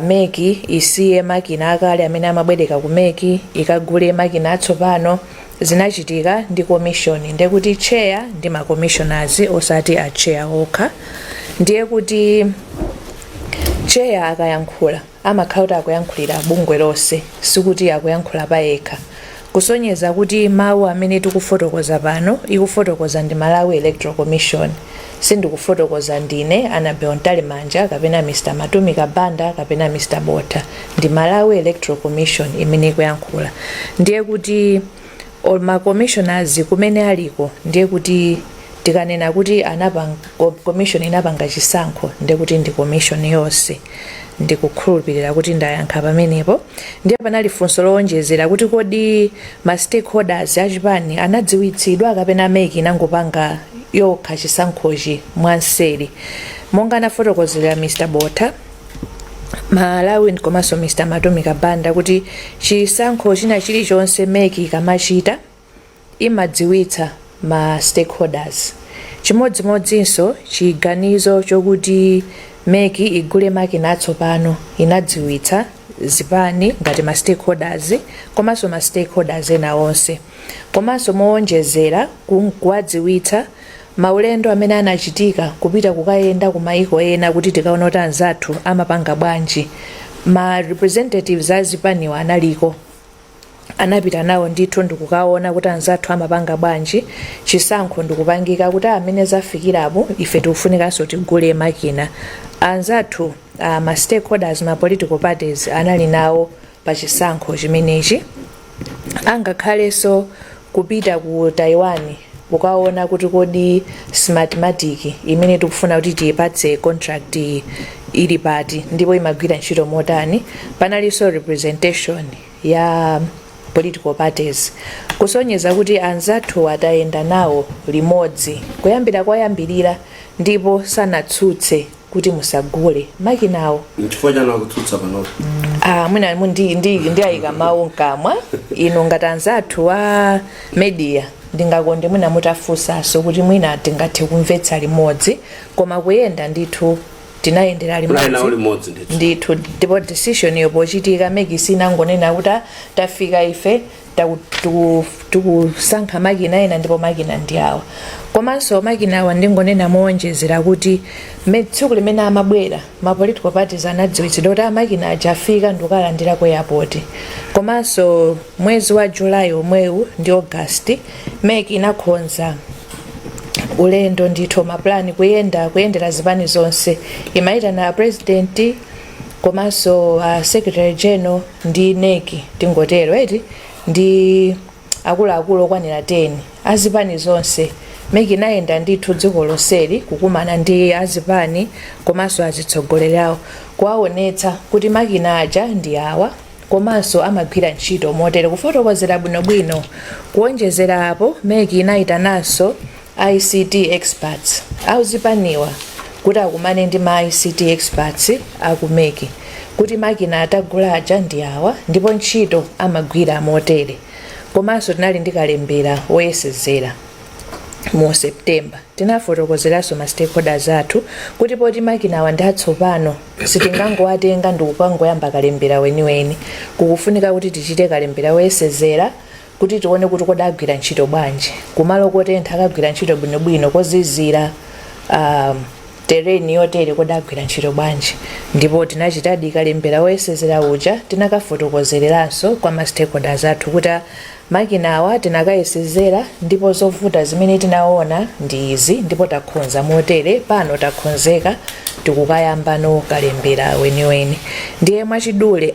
MEC isiye makina akale amene amabwereka ku MEC ikagule makina atsopano, zinachitika ndi commission, ndiye kuti chair ndi ma commissioners, osati a chair okha. Ndiye kuti Chair akayankhula, amakhala kuti akuyankhulira bungwe lonse, sikuti akuyankhula payekha, kusonyeza kuti mawu amene tikufotokoza pano ikufotokoza ndi Malawi Electoral Commission. Sindikufotokoza ndine Annabel Mtalimanja kapena Mr Matumika Banda kapena Mr Botha. Ndi Malawi Electoral Commission imene ikuyankhula. Ndiye kuti ma commissioners kumene aliko, ndiye kuti tikanena kuti anapanga, commission inapanga chisankho, ndiye kuti ndi commission yonse. Ndikukhulupirira kuti ndayankha pamenepo. Ndiye panali funso lowonjezera kuti kodi ma stakeholders achipani anadziwitsidwa kapena MEC inangopanga yokha chisankhochi mwanseri? Monga anafotokozera Mr Botha Malawi komanso Mr Matumika Banda kuti chisankho china chilichonse MEC ikamachita imadziwitsa ma stakeholders. Chimodzimodzinso chiganizo chokuti MEC igule makina atsopano, inadziwitsa zipani ngati ma stakeholders komanso ma stakeholders ena onse. Komanso mowonjezera kuwadziwitsa, maulendo amene anachitika kupita kukayenda ku maiko ena kuti tikaona kuti anzathu amapanga bwanji, ma representatives azipaniwa analiko, anapita nawo ndithu ndikukaona kuti anzathu amapanga bwanji chisankho, ndikupangika kuti amene zafikirapo ife tikufunikanso tigule makina. Anzathu, ma stakeholders, ma political parties anali nawo pa chisankho chimenechi. Angakhalenso kupita ku Taiwan kukaona kuti kodi Smartmatic imene tikufuna kuti tiyipatse contract ili pati ndipo imagwira ntchito motani, panalinso representation ya political parties, kusonyeza kuti anzathu atayenda nawo limodzi kuyambira kwayambirira ndipo sanatsutse kuti musagule makinawo. Nchifukwa chani akutsutsa panopo? Ah, mwina ndi ayika mawu mkamwa inu ngati anzathu wa media. Ndingakonde mwina mutafunsanso kuti mwina tingathe kumvetsa limodzi, koma kuyenda ndithu tinayendera Munali nawo limodzi. Limodzi ndithu. Ndithu, ndipo decision iyo pochitika, MEC sinangonena kuti, "Ah, tafika ife, tikusankha makina ena ndipo makina ndi awa." Komanso makina awa, ndingonena mowonjezera kuti tsiku limene amabwera, ma political parties anadziwitsidwa kuti amakina aja afika ndikukalandira ku airport. Komanso mwezi wa Julayi omwewu ndi August, MEC inakonza ulendo ndithu, mapulani kuyenda, kuyendera zipani zonse. Imayitana president komanso secretary general ndi NEC, tingotero eti, ndi akuluakulu okwanira 10 azipani zonse. MEC inayenda ndithu dziko lonseli kukumana ndi azipani komanso azitsogoleri awo, kuwaonetsa kuti makina aja ndi awa komanso amagwira ntchito motere, kufotokozera bwinobwino. Kuonjezera apo, MEC inayitananso ICT experts auzipaniwa kuti akumane ndi ma ICT experts aku MEC kuti makina atagula aja ndi awa ndipo ntchito amagwira motere. Komanso tinali ndi kalembera woyesezera mu September. Tinafotokozeranso ma stakeholders athu kuti poti makinawa ndi atsopano, sitingangowatenga ndikukangoyamba kalembera weniweni. Kukufunika kuti tichite kalembera woyesezera kuti tione kuti kodi agwira ntchito bwanji kumalo kotentha, akagwira ntchito bwinobwino, kozizira, terrain yotere kodi agwira ntchito bwanji. Ndipo tinachitadi kalembera woyesezera uja. Tinakafotokozereranso kwa ma stakeholders athu kuti makinawa tinakayesezera ndipo zovuta zimene tinaona ndi izi ndipo takhonza motere, pano takhonzeka, tikukayambano kalembera weniweni. Ndiye mwachidule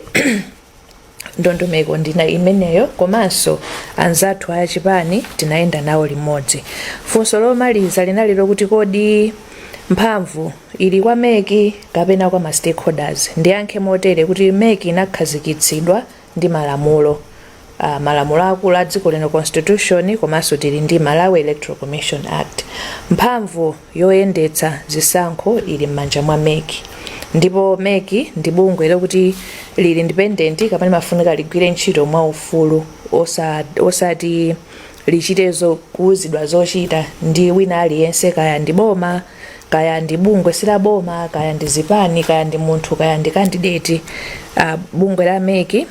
ndondomeko ndina imeneyo. Komanso anzathu achipani tinayenda nawo limodzi. Funso lomaliza linali lokuti kodi mphamvu ili kwa MEC kapena kwa ma stakeholders? Ndiyankhe motere kuti MEC inakhazikitsidwa ndi malamulo, malamulo akulu a dziko lino, Constitution, komanso tili ndi Malawi Electoral Commission Act. Mphamvu yoyendetsa zisankho ili m'manja mwa MEC, ndipo MEC ndi bungwe lokuti lili independent kapena limafunika ligwire ntchito mwaufulu, osati lichite kuwuzidwa zochita ndi wina aliyense, kaya ndi boma, kaya ndi bungwe sila boma, kaya ndi zipani, kaya ndi munthu, kaya ndi candidate. Bungwe la MEC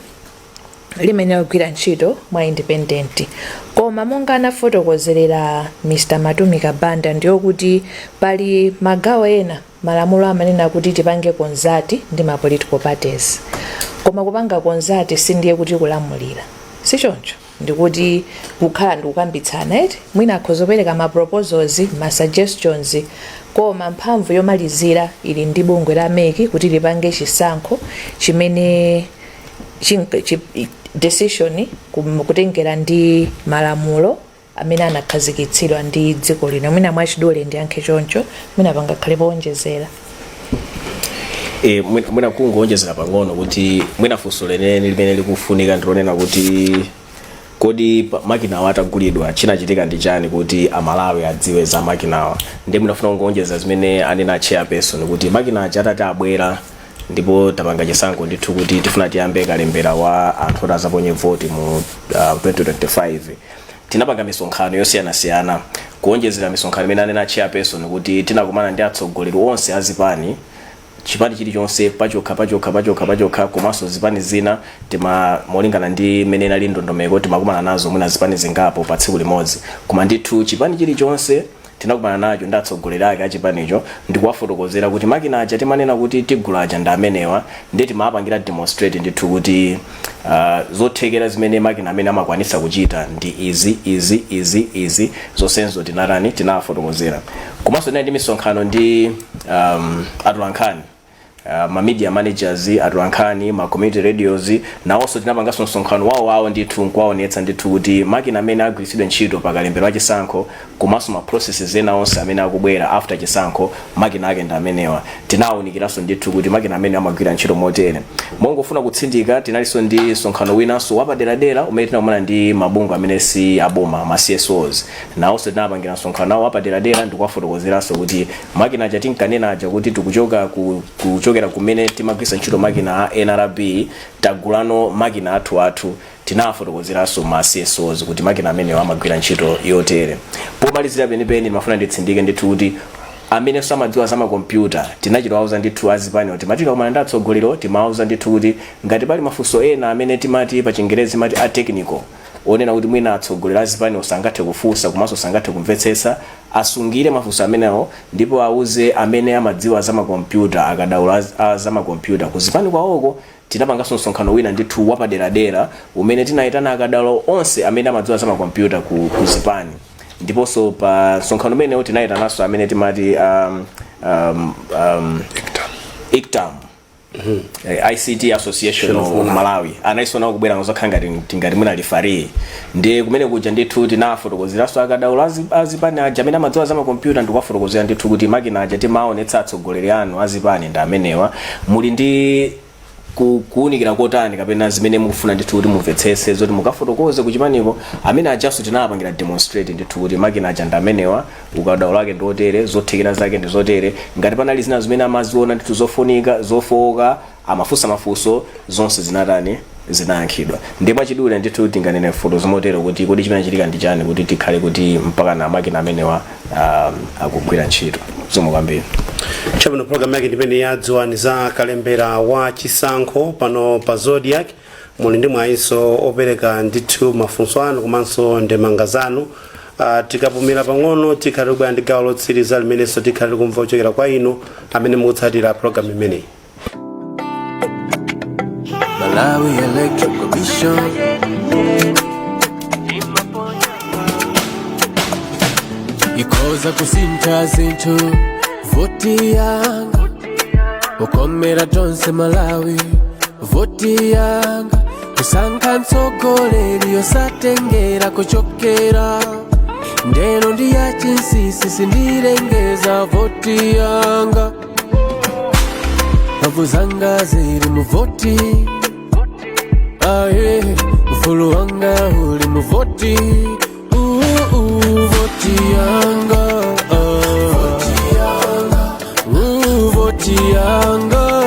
Limene kugwira ntchito mwa independent. Koma monga anafotokozerera Mr Matumika Banda, ndiyokuti pali magawo ena malamulo amanena kuti tipange consult ndi ma political parties, koma kupanga consult sindiye kuti kulamulira, sichoncho. Ndikuti kukhala ndikukambitsana eti, mwina akhoza kupereka ma proposals, ma suggestions, koma mphamvu yomalizira ili ndi bungwe la MEC kuti lipange chisankho chimene decision kutengera ndi malamulo amene anakhazikitsidwa ndi dziko lino. Mwina mwachidule ndiyankhe choncho, mwina pangakhale powonjezera. Mwina kungonjezera pang'ono kuti mwina funso leneni limene likufunika ndilonena kuti kodi makinawa atagulidwa chinachitika ndi chani kuti Amalawi adziwe za makinawa? Ndiye mwinafuna kungonjeza zimene anena chairperson kuti makina aja atati abwera ndipo tapanga chisankho ndithu kuti tifuna tiyambe kalembera wa anthu oti azaponye voti mu 2025, tinapanga misonkhano yosiyanasiyana. Kuonjezera misonkhano imene anena chairperson kuti tinakumana ndi atsogoleri onse azipani, chipani chilichonse pachokha pachokha pachokha pachokha, komanso zipani zina tima molingana ndi mmene inali ndondomeko timakumana nazo mwina zipani zingapo pa tsiku limodzi, koma ndithu chipani chilichonse tinakumana nacho ndi atsogoleri ake achipanicho ndikuwafotokozera kuti makina aja timanena kuti tigula aja ndi amenewa. Ndi timapangira demonstrate ndithu kuti zothekera zimene makina amene amakwanisa kuchita ndi izi, izi, izi, izi, zonsezo tinatani, tinawafotokozera. Komanso tinali ndi misonkhano ndi atolankhani, ma media managers, atolankhani, ma community radios, nawonso tinapanganso msonkhano wawo wawo ndithu nkuwaonetsa ndithu kuti makina amene agwiritsidwe ntchito pakalembero la chisankho komanso ma processes ena onse amene akubwera after chisankho, makina ake ndi amenewa. Tinawunikiranso ndithu kuti makina amene amagwira ntchito motere. Mongofuna kutsindika, tinalinso ndi msonkhano winanso wapaderadera umene tinakumana ndi mabungwe amene si aboma, ma CSOs. Nawonso tinapangira msonkhano nawo wapaderadera ndikuwafotokozeranso kuti makina aja tinkanena aja kuti tikuchoka kuchokera kumene timagwiritsa ntchito makina a NRB, tagulano makina athu athu. Tinawafotokozeranso ma CSOs kuti makina amenewa amagwira ntchito yotere. Pomalizira penipeni, ndimafuna nditsindike ndithu kuti amene samadziwa za makompyuta tinachitawauza ndithu azipani kuti timati ndi atsogoleri, timawauza ndithu kuti ngati pali mafunso ena amene timati pa Chingerezi timati a technical, onena kuti mwina atsogoleri azipani sangathe kufunsa komanso sangathe kumvetsetsa, asungire mafunso amenewo ndipo auze amene amadziwa za makompyuta, akadaulo a za makompyuta kuzipani kwawoko. Tinapanganso msonkhano wina ndithu wapaderadera umene tinayitana akadaulo onse amene amadziwa za makompyuta ku zipani, ndiponso pa msonkhano umenewo tinayitananso amene timati ICTAM, ICT Association of Malawi, anaiso nawo kubwera ngozakhala ngati tingati mwina referee. Ndiye kumene kuja ndithu tinafotokozeranso akadaulo azipani aja amene amadziwa za makompyuta ndikuwafotokozera ndithu kuti makina aja timaonetsa atsogoleri anu azipani ndi amenewa, muli ndi kuwunikira kotani kapena zimene mukufuna ndithu kuti mumvetsetse zoti mukafotokoze kuchipaniko? Amene ajaso tinawapangira demonstrate ndithu kuti makina aja ndi amenewa, ukadaulo wake ndi otere, zothekera zake ndi zotere. Ngati panali zina zimene amaziona ndithu zofunika, zofowoka, amafunsa mafunso, zonse zinatani, zinayankhidwa. Ndipo mwachidule ndithu tinganene foto zimotero kuti kodi chimene chitika ndi chani kuti tikhale kuti mpaka na makina amenewa akugwira ntchito. Zomwe kwambiri. Chabwino, program yake ndimene ya Dziwani za kalembera wa chisankho pano pa Zodiak. Muli ndi mwayinso opereka ndithu mafunso anu komanso ndemanga zanu. Tikapumira pang'ono tikhale tikubwera ndi gawo lotsiriza limenenso tikhale tikumva kuchokera kwa inu amene mukutsatira program imeneyi. Malawi Electoral Commission. Ikhoza kusintha zinthu, voti yanga ukomera tonse Malawi, voti yanga kusankha mtsogoleri yosatengera kuchokera ndeno ndi ya chinsinsi, sindilengeza voti yanga, mphamvu zanga zili mu voti, aye, ufulu wanga uli mu voti. Voti yanga, voti yanga,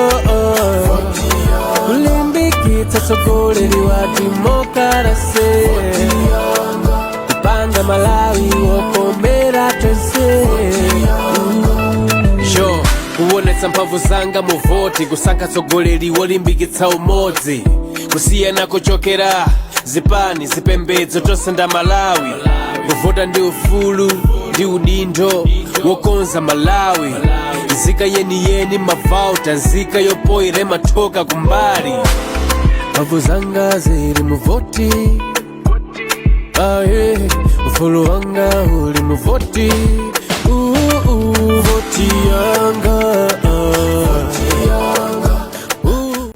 kulimbikitsa tsogoleri wa demokarasi, kupanga Malawi wokomera tonse. Yo, kuonetsa mphamvu zanga mu voti, kusankha tsogoleri wolimbikitsa umodzi. Kusiyana kuchokera zipani, zipembedzo, tonse nda Malawi. Kuvota ndi ufulu ndi udindo wokonza Malawi. Nzika yeniyeni mavauta, nzika yopoire mathoka kumbali. Mphamvu zanga zili muvoti, aye, ufulu wanga uli muvoti. Voti yanga. Ooh.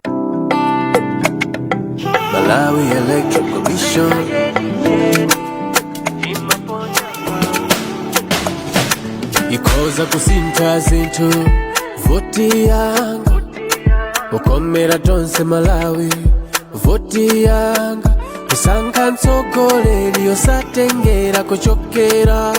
Malawi Electoral Commission ikhoza kusintha zinthu. Voti yanga ukomera tonse Malawi. Voti yanga kusankha mtsogoleri yosatengera kuchokera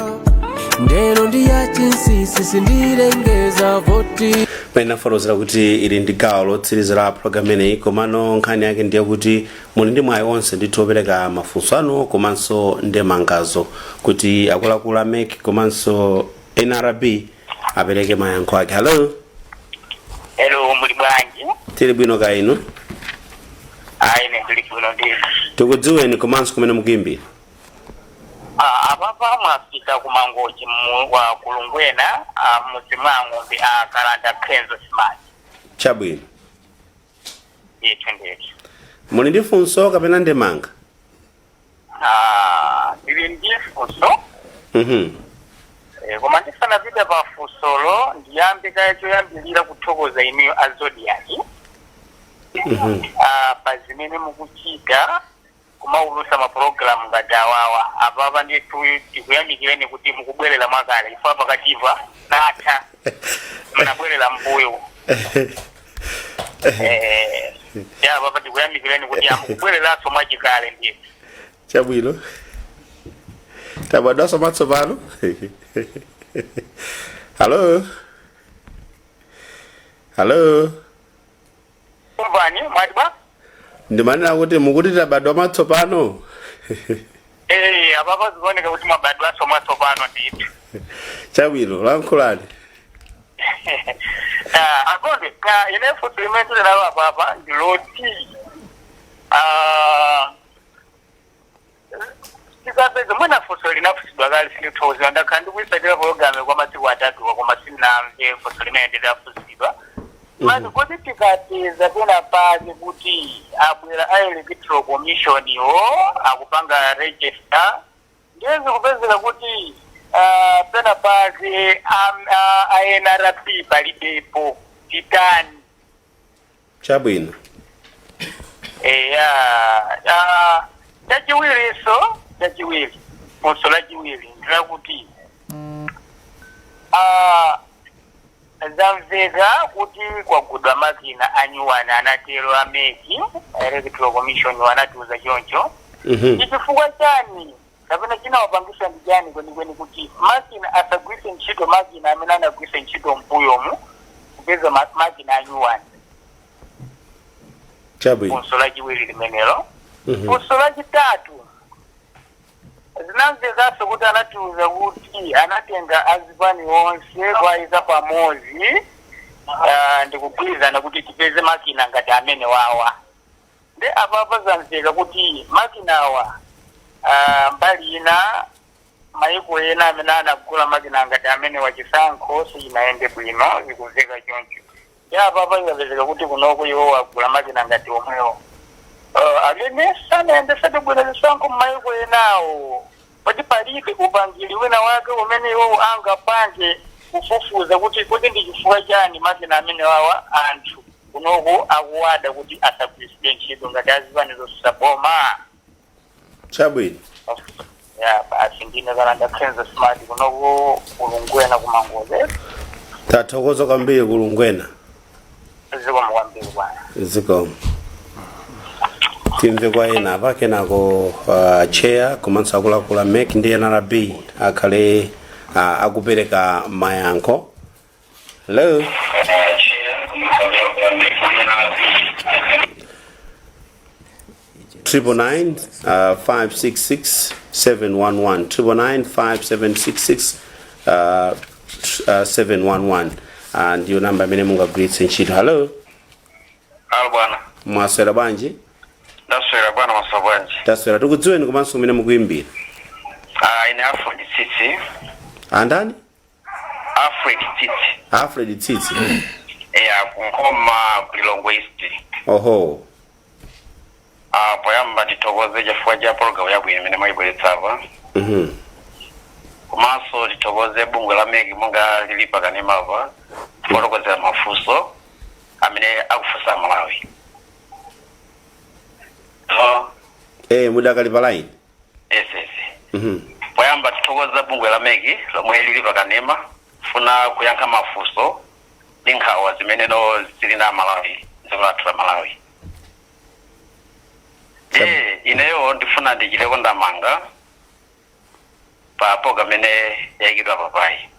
ndeno ndi ya chinsinsi, sindilengeza voti. Pamene nafotokozera kuti ili ndi gawo lotsirizira program imeneyi, komano nkhani yake ndiye kuti muli ndi mwayi onse ndithu opereka mafunso anu komanso ndemangazo kuti akuluakulu a MEC komanso NRB apereke mayankho ake. Hello. Hello, muli bwanji? Tili bwino, ka inu? Ayi, ine ndili bwino ndithu. Tikudziweni komanso kumene mukuyimbira. Ah, apapa mwafika kumangochi wa Kulungwena, mudzi mwa Ng'ombe, a Kalanda Khenzo Smart. Chabwino. Ndithu ndithu. Muli ndi funso kapena ndemanga? Ah, ndili ndi funso. Koma ndisanapite pa funsolo, ndiyambe kaya choyambilira kuthokoza inuyo a Zodiak pa zimene mukuchita kumaulusa mapulogalamu ngati awawa. Apapa ndithu tikuyamikireni kuti mukubwerera mwakale, chifukwa pakatipa natha munabwerera mbuyo. Ya, apapa tikuyamikireni kuti mukubwereranso mwachikale ndithu. Chabwino, tabadwaso matsopano. Hello, hello. Kumvani, mwati bwa? Ndimanena kuti mukuti tabadwa matsopano. Apapa zikuoneka kuti mwabadwanso mwatsopano ndithu. Chabwino, lankhulani. Ah, akonde ine funso limene tili nalo apapa ndiloti tikapeza mwina funso linafunsidwa kale, sindithokozera. Ndakhala ndikuyisatira pologalamu kwa masiku atatuwa, koma sindinamve funso limene ndilafunsidwa. Mati kuti tikapeza pena pake kuti abwera a Electoral Commission iwo akupanga register, ndiye zikupezeka kuti pena pake a NRB palibepo, titani? Chabwino. Eya, chachiwiriso, chachiwiri, funso lachiwiri ndilakuti zamveka kuti kwagudwa makina anyuwani, anatero a MEC, Electoral Commission anatiuza choncho. Ndi chifukwa chani kapena chinawapangisa ndi chani kwenikweni kuti makina asagwiritse ntchito makina amene anagwiritsa ntchito mbuyomu, kupeza makina anyuwani? Chabwino. Funso lachiwiri limenelo. Funso lachitatu, zinamvekanso kuti anatiuza kuti anatenga azipani onse kuwayika pamodzi, ndikugwirizana kuti tipeze makina ngati amene wawa. Ndi apapa zamveka kuti makinawa, mbali ina mayiko ena amene anagula makina ngati amene wachisankho sichinayende bwino, zikumveka choncho. Ndi apapa zapezeka kuti kunoko iwo agula makina ngati omwewo amene sanayendesede bwino zisankho mmayiko enawo. Poti palibe upangiri wina wake umene iwo angapange kufufuza kuti ndi chifukwa chani makina amene wawa anthu kunoko akuwada kuti asagwiritsidwe ntchito ngati azipani zosusa boma? Chabwino. Ya, basi, ndine Kalanda Khenzo Smart kunoko Kulungwena kumangoze. Tathokoza kwambiri Kulungwena. Zikomo kwambiri, bwana. Zikomo. Timve kwa ena apa, kenako chair komanso akuluakulu a MEC ndi NRB akhale akupereka mayankho. Hello. 999 566 711, 999 5766 711 ndiyo namba imene mungagwiritse ntchito. Hello. Alo, bwana. Mwaswera bwanji? Ndaswera bwana, mwaswera bwanji? Taswera. Tikudziweni komanso kumene mukuyimbira. Ah, ine Alfred Tsitsi. Andani? Alfred Tsitsi. Alfred Tsitsi. Eya, kuNkhoma, kuLilongwe East. Oho. Ah, poyamba tithokoze chifukwa cha program yabwino imene mwayibweretsapa. Komanso tithokoze bungwe la MEC monga lili pakanemapa kufotokozera mafunso amene akufunsa Malawi. Oh, Mudakali pa line? Yes. Poyamba tithokoza bungwe la MEC lomwe lili pakanema funa kuyankha mafunso ndi nkhawa zimene no zili na Malawi, dziko lathu la Malawi. Ineyo ndifuna ndichiteko ndamanga pa program imene yayikidwa papayi.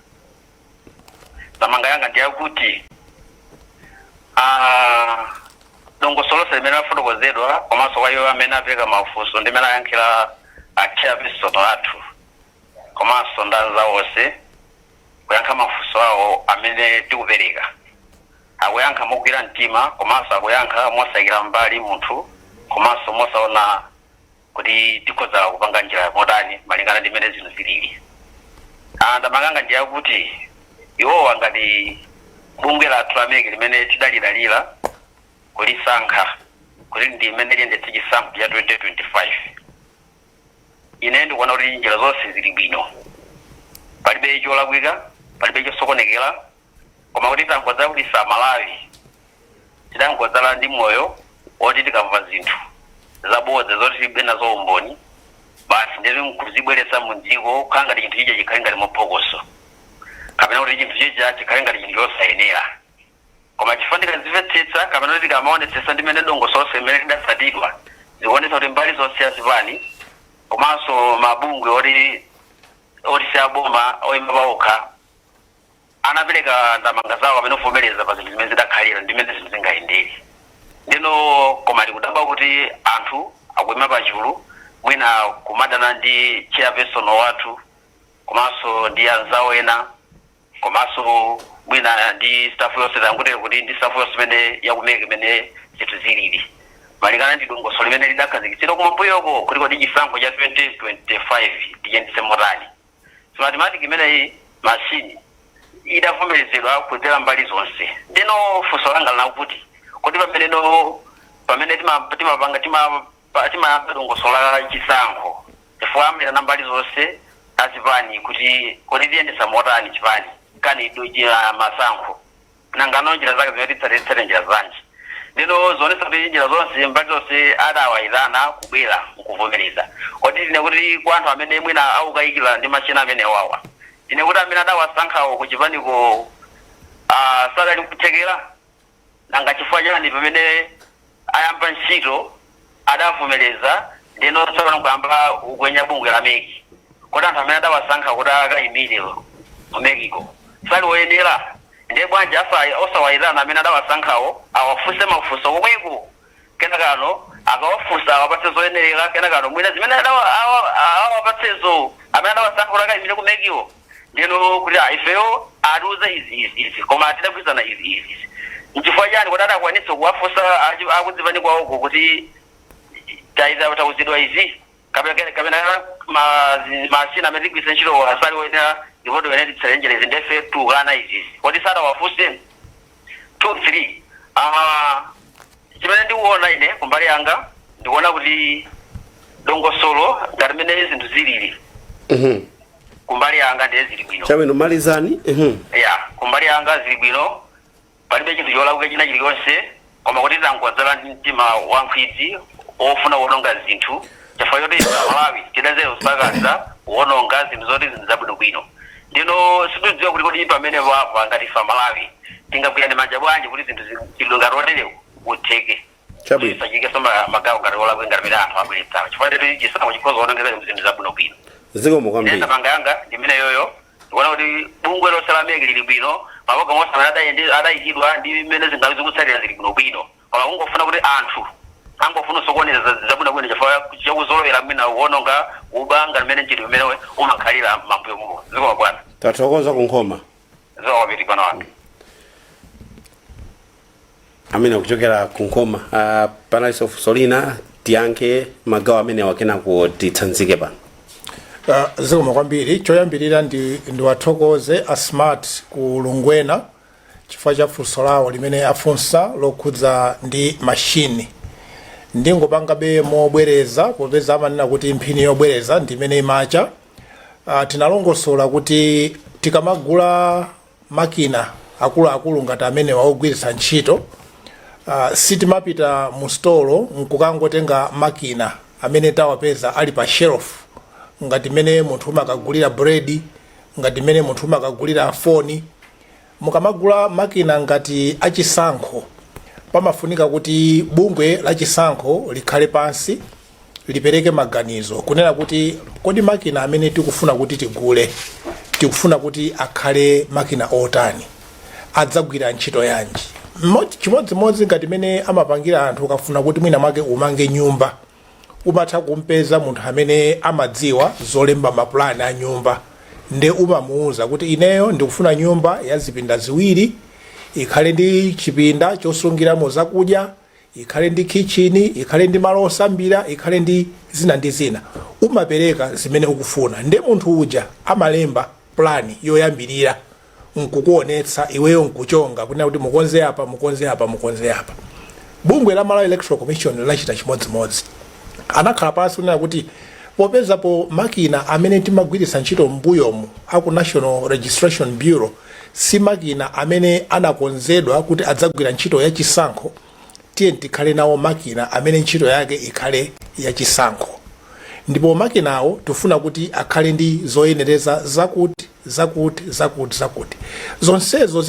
Ndamanga yanga ndiyakuti dongosolo lonse limene lafotokozedwa, komanso kwa iwo amene apereka mafunso ndi amene ayankhira a chairperson athu komanso ndi anzawo onse kuyankha mafunso awo amene tikupereka, akuyankha mogwira mtima komanso akuyankha mosayikira mbali munthu komanso mosaona kuti tikhoza kupanga njira modani malingana ndi mmene zinthu zilili. Ndamanganga ndiyakuti iwowa ngati bungwe lathu la MEC limene tidalidalira kulisankha kuti ndi imene liyendetse chisankho cha 2025, ine ndikuona kuti njira zonse zili bwino, palibe cholakwika, palibe chosokonekera. Koma kuti tangodzala kuti Amalawi tidangodzala ndi moyo woti tikamva zinthu zabodza zoti tilibe nazo umboni, basi ndeti nkuzibweretsa mu dziko, kukhala ngati chinthu chija chikhale ngati muphokoso kapena kuti chinthu chija chikhale ngati chinthu chosayenera. Koma chifukwa ndikazimvetsetsa kapena kuti tikamaonetsetsa ndi mmene dongosolo limene lidatsatidwa, zikuonetsa kuti mbali zonse azipani komanso mabungwe oti si aboma, oyima paokha, anapereka ndamanga zawo amene ovomereza pa zinthu zimene zidakhalira ndi mmene zinthu zingayendere. Ndino koma tikudabwa kuti anthu akuyima pachulu, mwina kumadana ndi chairperson wathu komanso ndi anzawo ena komanso mwina ndi staff yonse, tangutero kuti ndi staff yonse imene yaku MEC, imene zinthu zilili malingana ndi dongosolo limene lidakhazikitsidwa kumambuyoko kuti kodi chisankho cha 2025 tiyendetse motani. Smartmatic imeneyi, machine idavomerezedwa kudzera mbali zonse. Ndino funso langa linakuti kodi pamene no pamene timapanga timayamba dongosolo la chisankho, chifukwa amayitana mbali zonse azipani kuti kodi tiyendetsa motani chipani kani dojera masankho, nangano njira zake zimene titsatitsate njira zanji? Ndino zionetsa kuti njira zonse, mbali zonse adawayitana kubwera nkuvomereza. Kodi tine kuti kwa anthu amene mwina aukayikira ndi machina amene wawa, tine kuti amene adawasankhawo kuchipaniko sadali kuthekera? Nanga chifukwa chani pamene ayamba ntchito adavomereza, ndino tsopano kuyamba kukwenya bungwe la MEC? Kodi anthu amene adawasankha kuti akayimire mu MEC-ko sali woyenera? Ndiye bwanji osawayitana amene adawasankhawo, awafunse mafunso komweko, kenakano akawafunsa awapatse zoyenerera, kenakano mwina zimene awapatsezo amene adawasankha kuti akayimire ku MEC-wo, ndino kuti ifeyo atiuze izi, izi, izi, koma tidagwirizana izi, izi, izi? Nchifukwa chani kuti adakwanitsa kuwafunsa akudzipani kwawoko kuti taiza tauzidwa izi kapena machina amene tigwiritsa ntchito asali woyenera, ndipo tiwene titsalenjerezi ndefe tukana izizi? Kodi sadawafunse? 2 3 Chimene ndikuona ine kumbali yanga, ndikuona kuti dongosolo ngati mmene zinthu zilili, kumbali yanga ndiye zili bwino. Chabwino, malizani. Ya, kumbali yanga zili bwino, palibe chinthu cholakwika china chilichonse. Koma kuti tangodzala ndi mtima wankhwidzi wofuna kuwononga zinthu, chifukwa choti Malawi tidazera kusakaza kuwononga zinthu zoti zinthu zabwinobwino. Ndino sitidziwa kuti kodi pamene papa ngati ife Malawi tingagwirane manja bwanji kuti zinthu chidwe ngati oterewo utheke. Sachikeso magawo ngati olakwika ngati amene anthu abweretsawo, chifukwa choti chisankho chikhoza kuwonongeka zinthu zabwinobwino. Zikomo kwambiri. Ine ndamanga yanga ndimene yoyo, ndikuona kuti bungwe lonse la MEC lili bwino, mapulogalamu onse amene adayikidwa ndi mmene zingawi zikutsatira zili bwinobwino. Koma kungofuna kuti anthu angofuna usokoneza zabwinobwino chifukwa chakuzolowera mwina kuwononga, kuba, ngati mmene mchitidwe umene umakhalira mambuyo muno. Zikomo bwana. Tathokoza kuNkhoma. Zikomo kwambiri bwana wanga. Amene akuchokera kuNkhoma, panalinso funso lina. Tiyankhe magawo amenewa, kenako titsanzike pano. Zikomo kwambiri. Choyambirira ndiwathokoze a Smart ku Lungwena chifukwa cha funso lawo limene afunsa lokhudza ndi mashini. Ndingopangabe mobwereza, popeza amanena kuti mphini yobwereza ndi imene imacha. Tinalongosola kuti tikamagula makina akuluakulu ngati amenewa ogwiritsa ntchito, sitimapita mu stolo nkukangotenga makina amene tawapeza ali pa shelf, ngati mmene munthu umakagulira bredi, ngati mmene munthu umakagulira foni. Mukamagula makina ngati achisankho, pamafunika kuti bungwe lachisankho likhale pansi, lipereke maganizo kunena kuti kodi makina amene tikufuna kuti tigule, tikufuna kuti akhale makina otani, adzagwira ntchito yanji? Chimodzimodzi ngati mene amapangira anthu, ukafuna kuti mwina mwake umange nyumba, umatha kumpeza munthu amene amadziwa zolemba mapulani a nyumba, nde umamuwuza kuti ineyo ndikufuna nyumba ya zipinda ziwiri, ikhale ndi chipinda chosungiramo zakudya, ikhale ndi kitchen, ikhale ndi malo osambira, ikhale ndi zina ndi zina. Umapereka zimene ukufuna, nde munthu uja amalemba plani yoyambirira nkukuonetsa, iweyo nkuchonga kunena kuti mukonze apa, mukonze apa, mukonze apa. Bungwe la Malawi Electoral Commission lachita chimodzimodzi. Anakhala pansi kunena kuti popezapo makina amene timagwiritsa ntchito m'mbuyomu aku National Registration Bureau si makina amene anakonzedwa kuti adzagwira ntchito yachisankho, tiye tikhale nawo makina amene ntchito yake ikhale yachisankho, ndipo makinawo tifuna kuti akhale ndi zoyenereza zakuti, zakuti, zakuti, zakuti. Zonsezo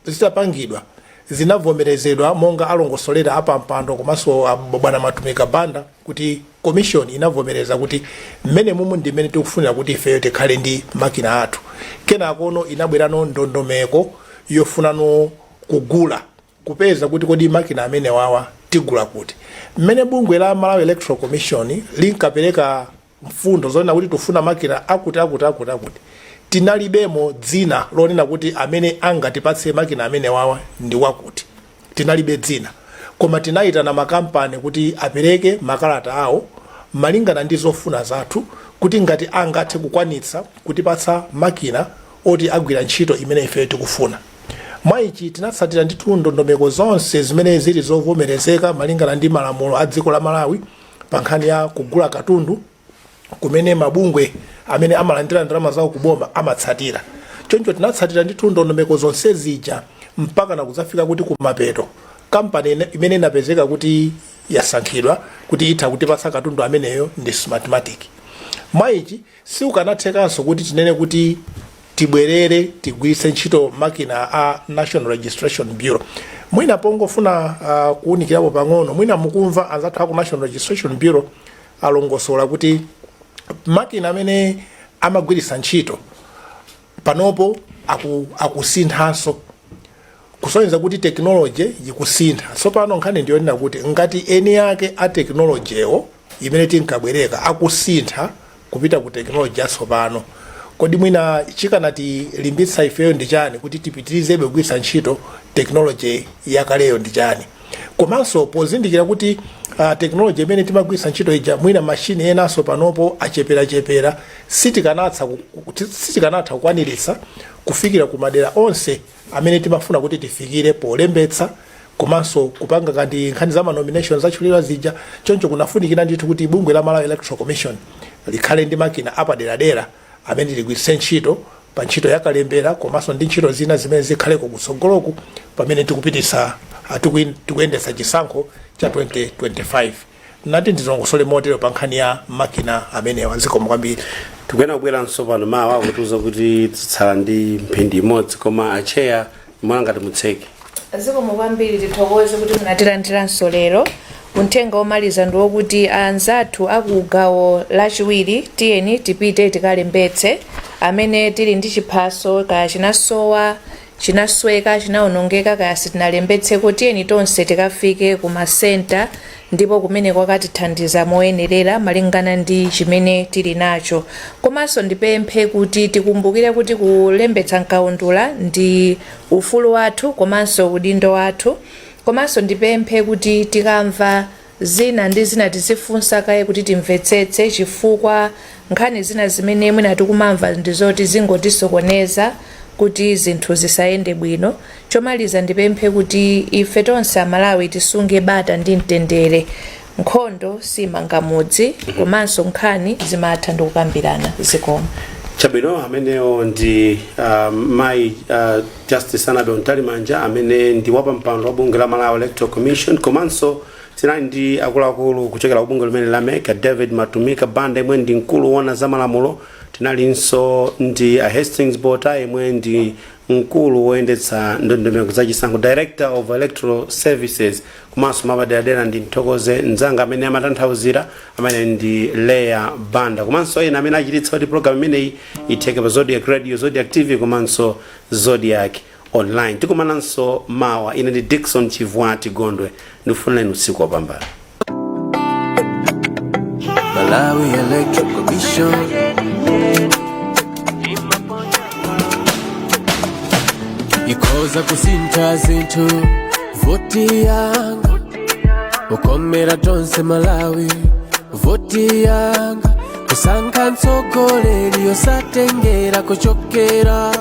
zitapangidwa, zinavomerezedwa monga alongosolera apampando komanso bwana Matumika Banda, kuti commission inavomereza kuti mmene mumu ndi mmene tikufunira kuti ifeyo tikhale ndi makina athu. Kenakono inabwerano ndondomeko yofunano kugula, kupeza kuti kodi makina amene wawa tigula kuti. Mmene bungwe la Malawi Electoral Commission linkapereka mfundo zonena kuti tifuna makina akuti, akuti, akuti, akuti, tinalibemo dzina lonena kuti amene angatipatse makina amene wawa ndi wakuti. Tinalibe dzina, koma tinayitana makampani kuti apereke makalata awo malingana ndi zofuna zathu, kuti ngati angathe kukwanitsa kutipatsa makina oti agwira ntchito imene ife tikufuna. Mwa ichi tinatsatira ndithu ndondomeko zonse zimene zili zovomerezeka malingana ndi malamulo a dziko la Malawi pa nkhani ya kugula katundu kumene mabungwe amene amalandira ndalama zawo kuboma amatsatira. Choncho tinatsatira ndithu ndondomeko zonse zija mpaka nakudzafika kuti kumapeto kampani imene inapezeka kuti yasankhidwa kuti itha kutipatsa katundu ameneyo ndi Smartmatic. Mwa ichi siukanathekanso kuti tinene kuti tibwerere tigwiritse ntchito makina a National Registration Bureau. Mwina pongofuna kuwunikirapo pang'ono, mwina mukumva anzathu aku National Registration Bureau alongosola kuti makina amene amagwiritsa ntchito panopo akusinthanso, kusonyeza kuti technology ikusintha. Tsopano nkhani ndiyonena kuti ngati eni ake a technologywo imene tinkabwereka akusintha kupita ku technology yatsopano, kodi mwina chikanatilimbitsa ifeyo ndi chani kuti tipitirizebe kugwiritsa ntchito technology yakaleyo ndi chani? Komanso pozindikira kuti technology imene timagwiritsa ntchito ija, mwina mashini enanso panopo acheperachepera, sitikanatha kukwaniritsa kufikira ku madera onse amene timafuna kuti tifikire polembetsa komanso kupanga kandi nkhani za manomination zachulira zija. Choncho kunafunikira ndithu kuti bungwe la Malawi Electoral Commission likhale ndi makina apaderadera amene ligwiritse ntchito pa ntchito yakalembera komanso ndi ntchito zina zimene zikhaleko kutsogoloku pamene tikupitisa tikuyendetsa chisankho cha 2025. Nati ndilongosole motero pa nkhani ya makina amenewa. Zikomo kwambiri. Tikuyena kubweranso pano mawa kutiuza kuti titsala ndi mphindi imodzi, koma acheya mwana ngati mutseke. Zikomo kwambiri. Tithokoze kuti munatilandiranso lero. Uthenga omaliza ndi wokuti anzathu aku gawo lachiwiri, tiyeni tipite tikalembetse. Amene tili ndi chiphaso, kaya chinasowa, chinasweka, chinawonongeka, kaya sitinalembetseko, tiyeni tonse tikafike ku masenta, ndipo kumene kwakatithandiza moyenerera malingana ndi chimene tili nacho. Komanso ndipemphe kuti tikumbukire kuti kulembetsa mkaundula ndi ufulu wathu komanso udindo wathu. Komanso ndipemphe kuti tikamva Zina ndi zina tizifunsa kaye kuti timvetsetse, chifukwa nkhani zina zimene mwina tikumamva ndizoti zingotisokoneza kuti zinthu zisayende bwino. Chomaliza, ndipemphe kuti ife tonse Amalawi tisunge bata ndi mtendere. Nkhondo simanga mudzi, komanso nkhani zimatha ndi kukambirana. Zikomo. Chabwino, amenewo ndi mayi Justice Annabel Mtalimanja, amene ndi wapampando wa bungwe la Malawi Electoral Commission, komanso tinali ndi akuluakulu kuchokera ku bungwe limene la MEC, David Matumika Banda, yemwe ndi mkulu woona za malamulo. Tinalinso ndi a Hastings Bota, yemwe ndi mkulu woyendetsa ndondomeko za chisankho, Director of Electoral Services. Komanso mapaderadera ndi mthokoze mnzanga amene amatanthauzira, amene ndi Leya Banda, komanso ena amene achititsa kuti program imeneyi itheke pa Zodiak Radio, Zodiak TV komanso Zodiak Online. Tikumananso mawa. Ine ndi Dickson Chivwati Gondwe, ndikufunireni usiku wopambana. Malawi Electoral Commission. Ikhoza kusintha zinthu, voti yanga ukomera tonse. Malawi, voti yanga kusankha mtsogoleri osatengera kuchokera.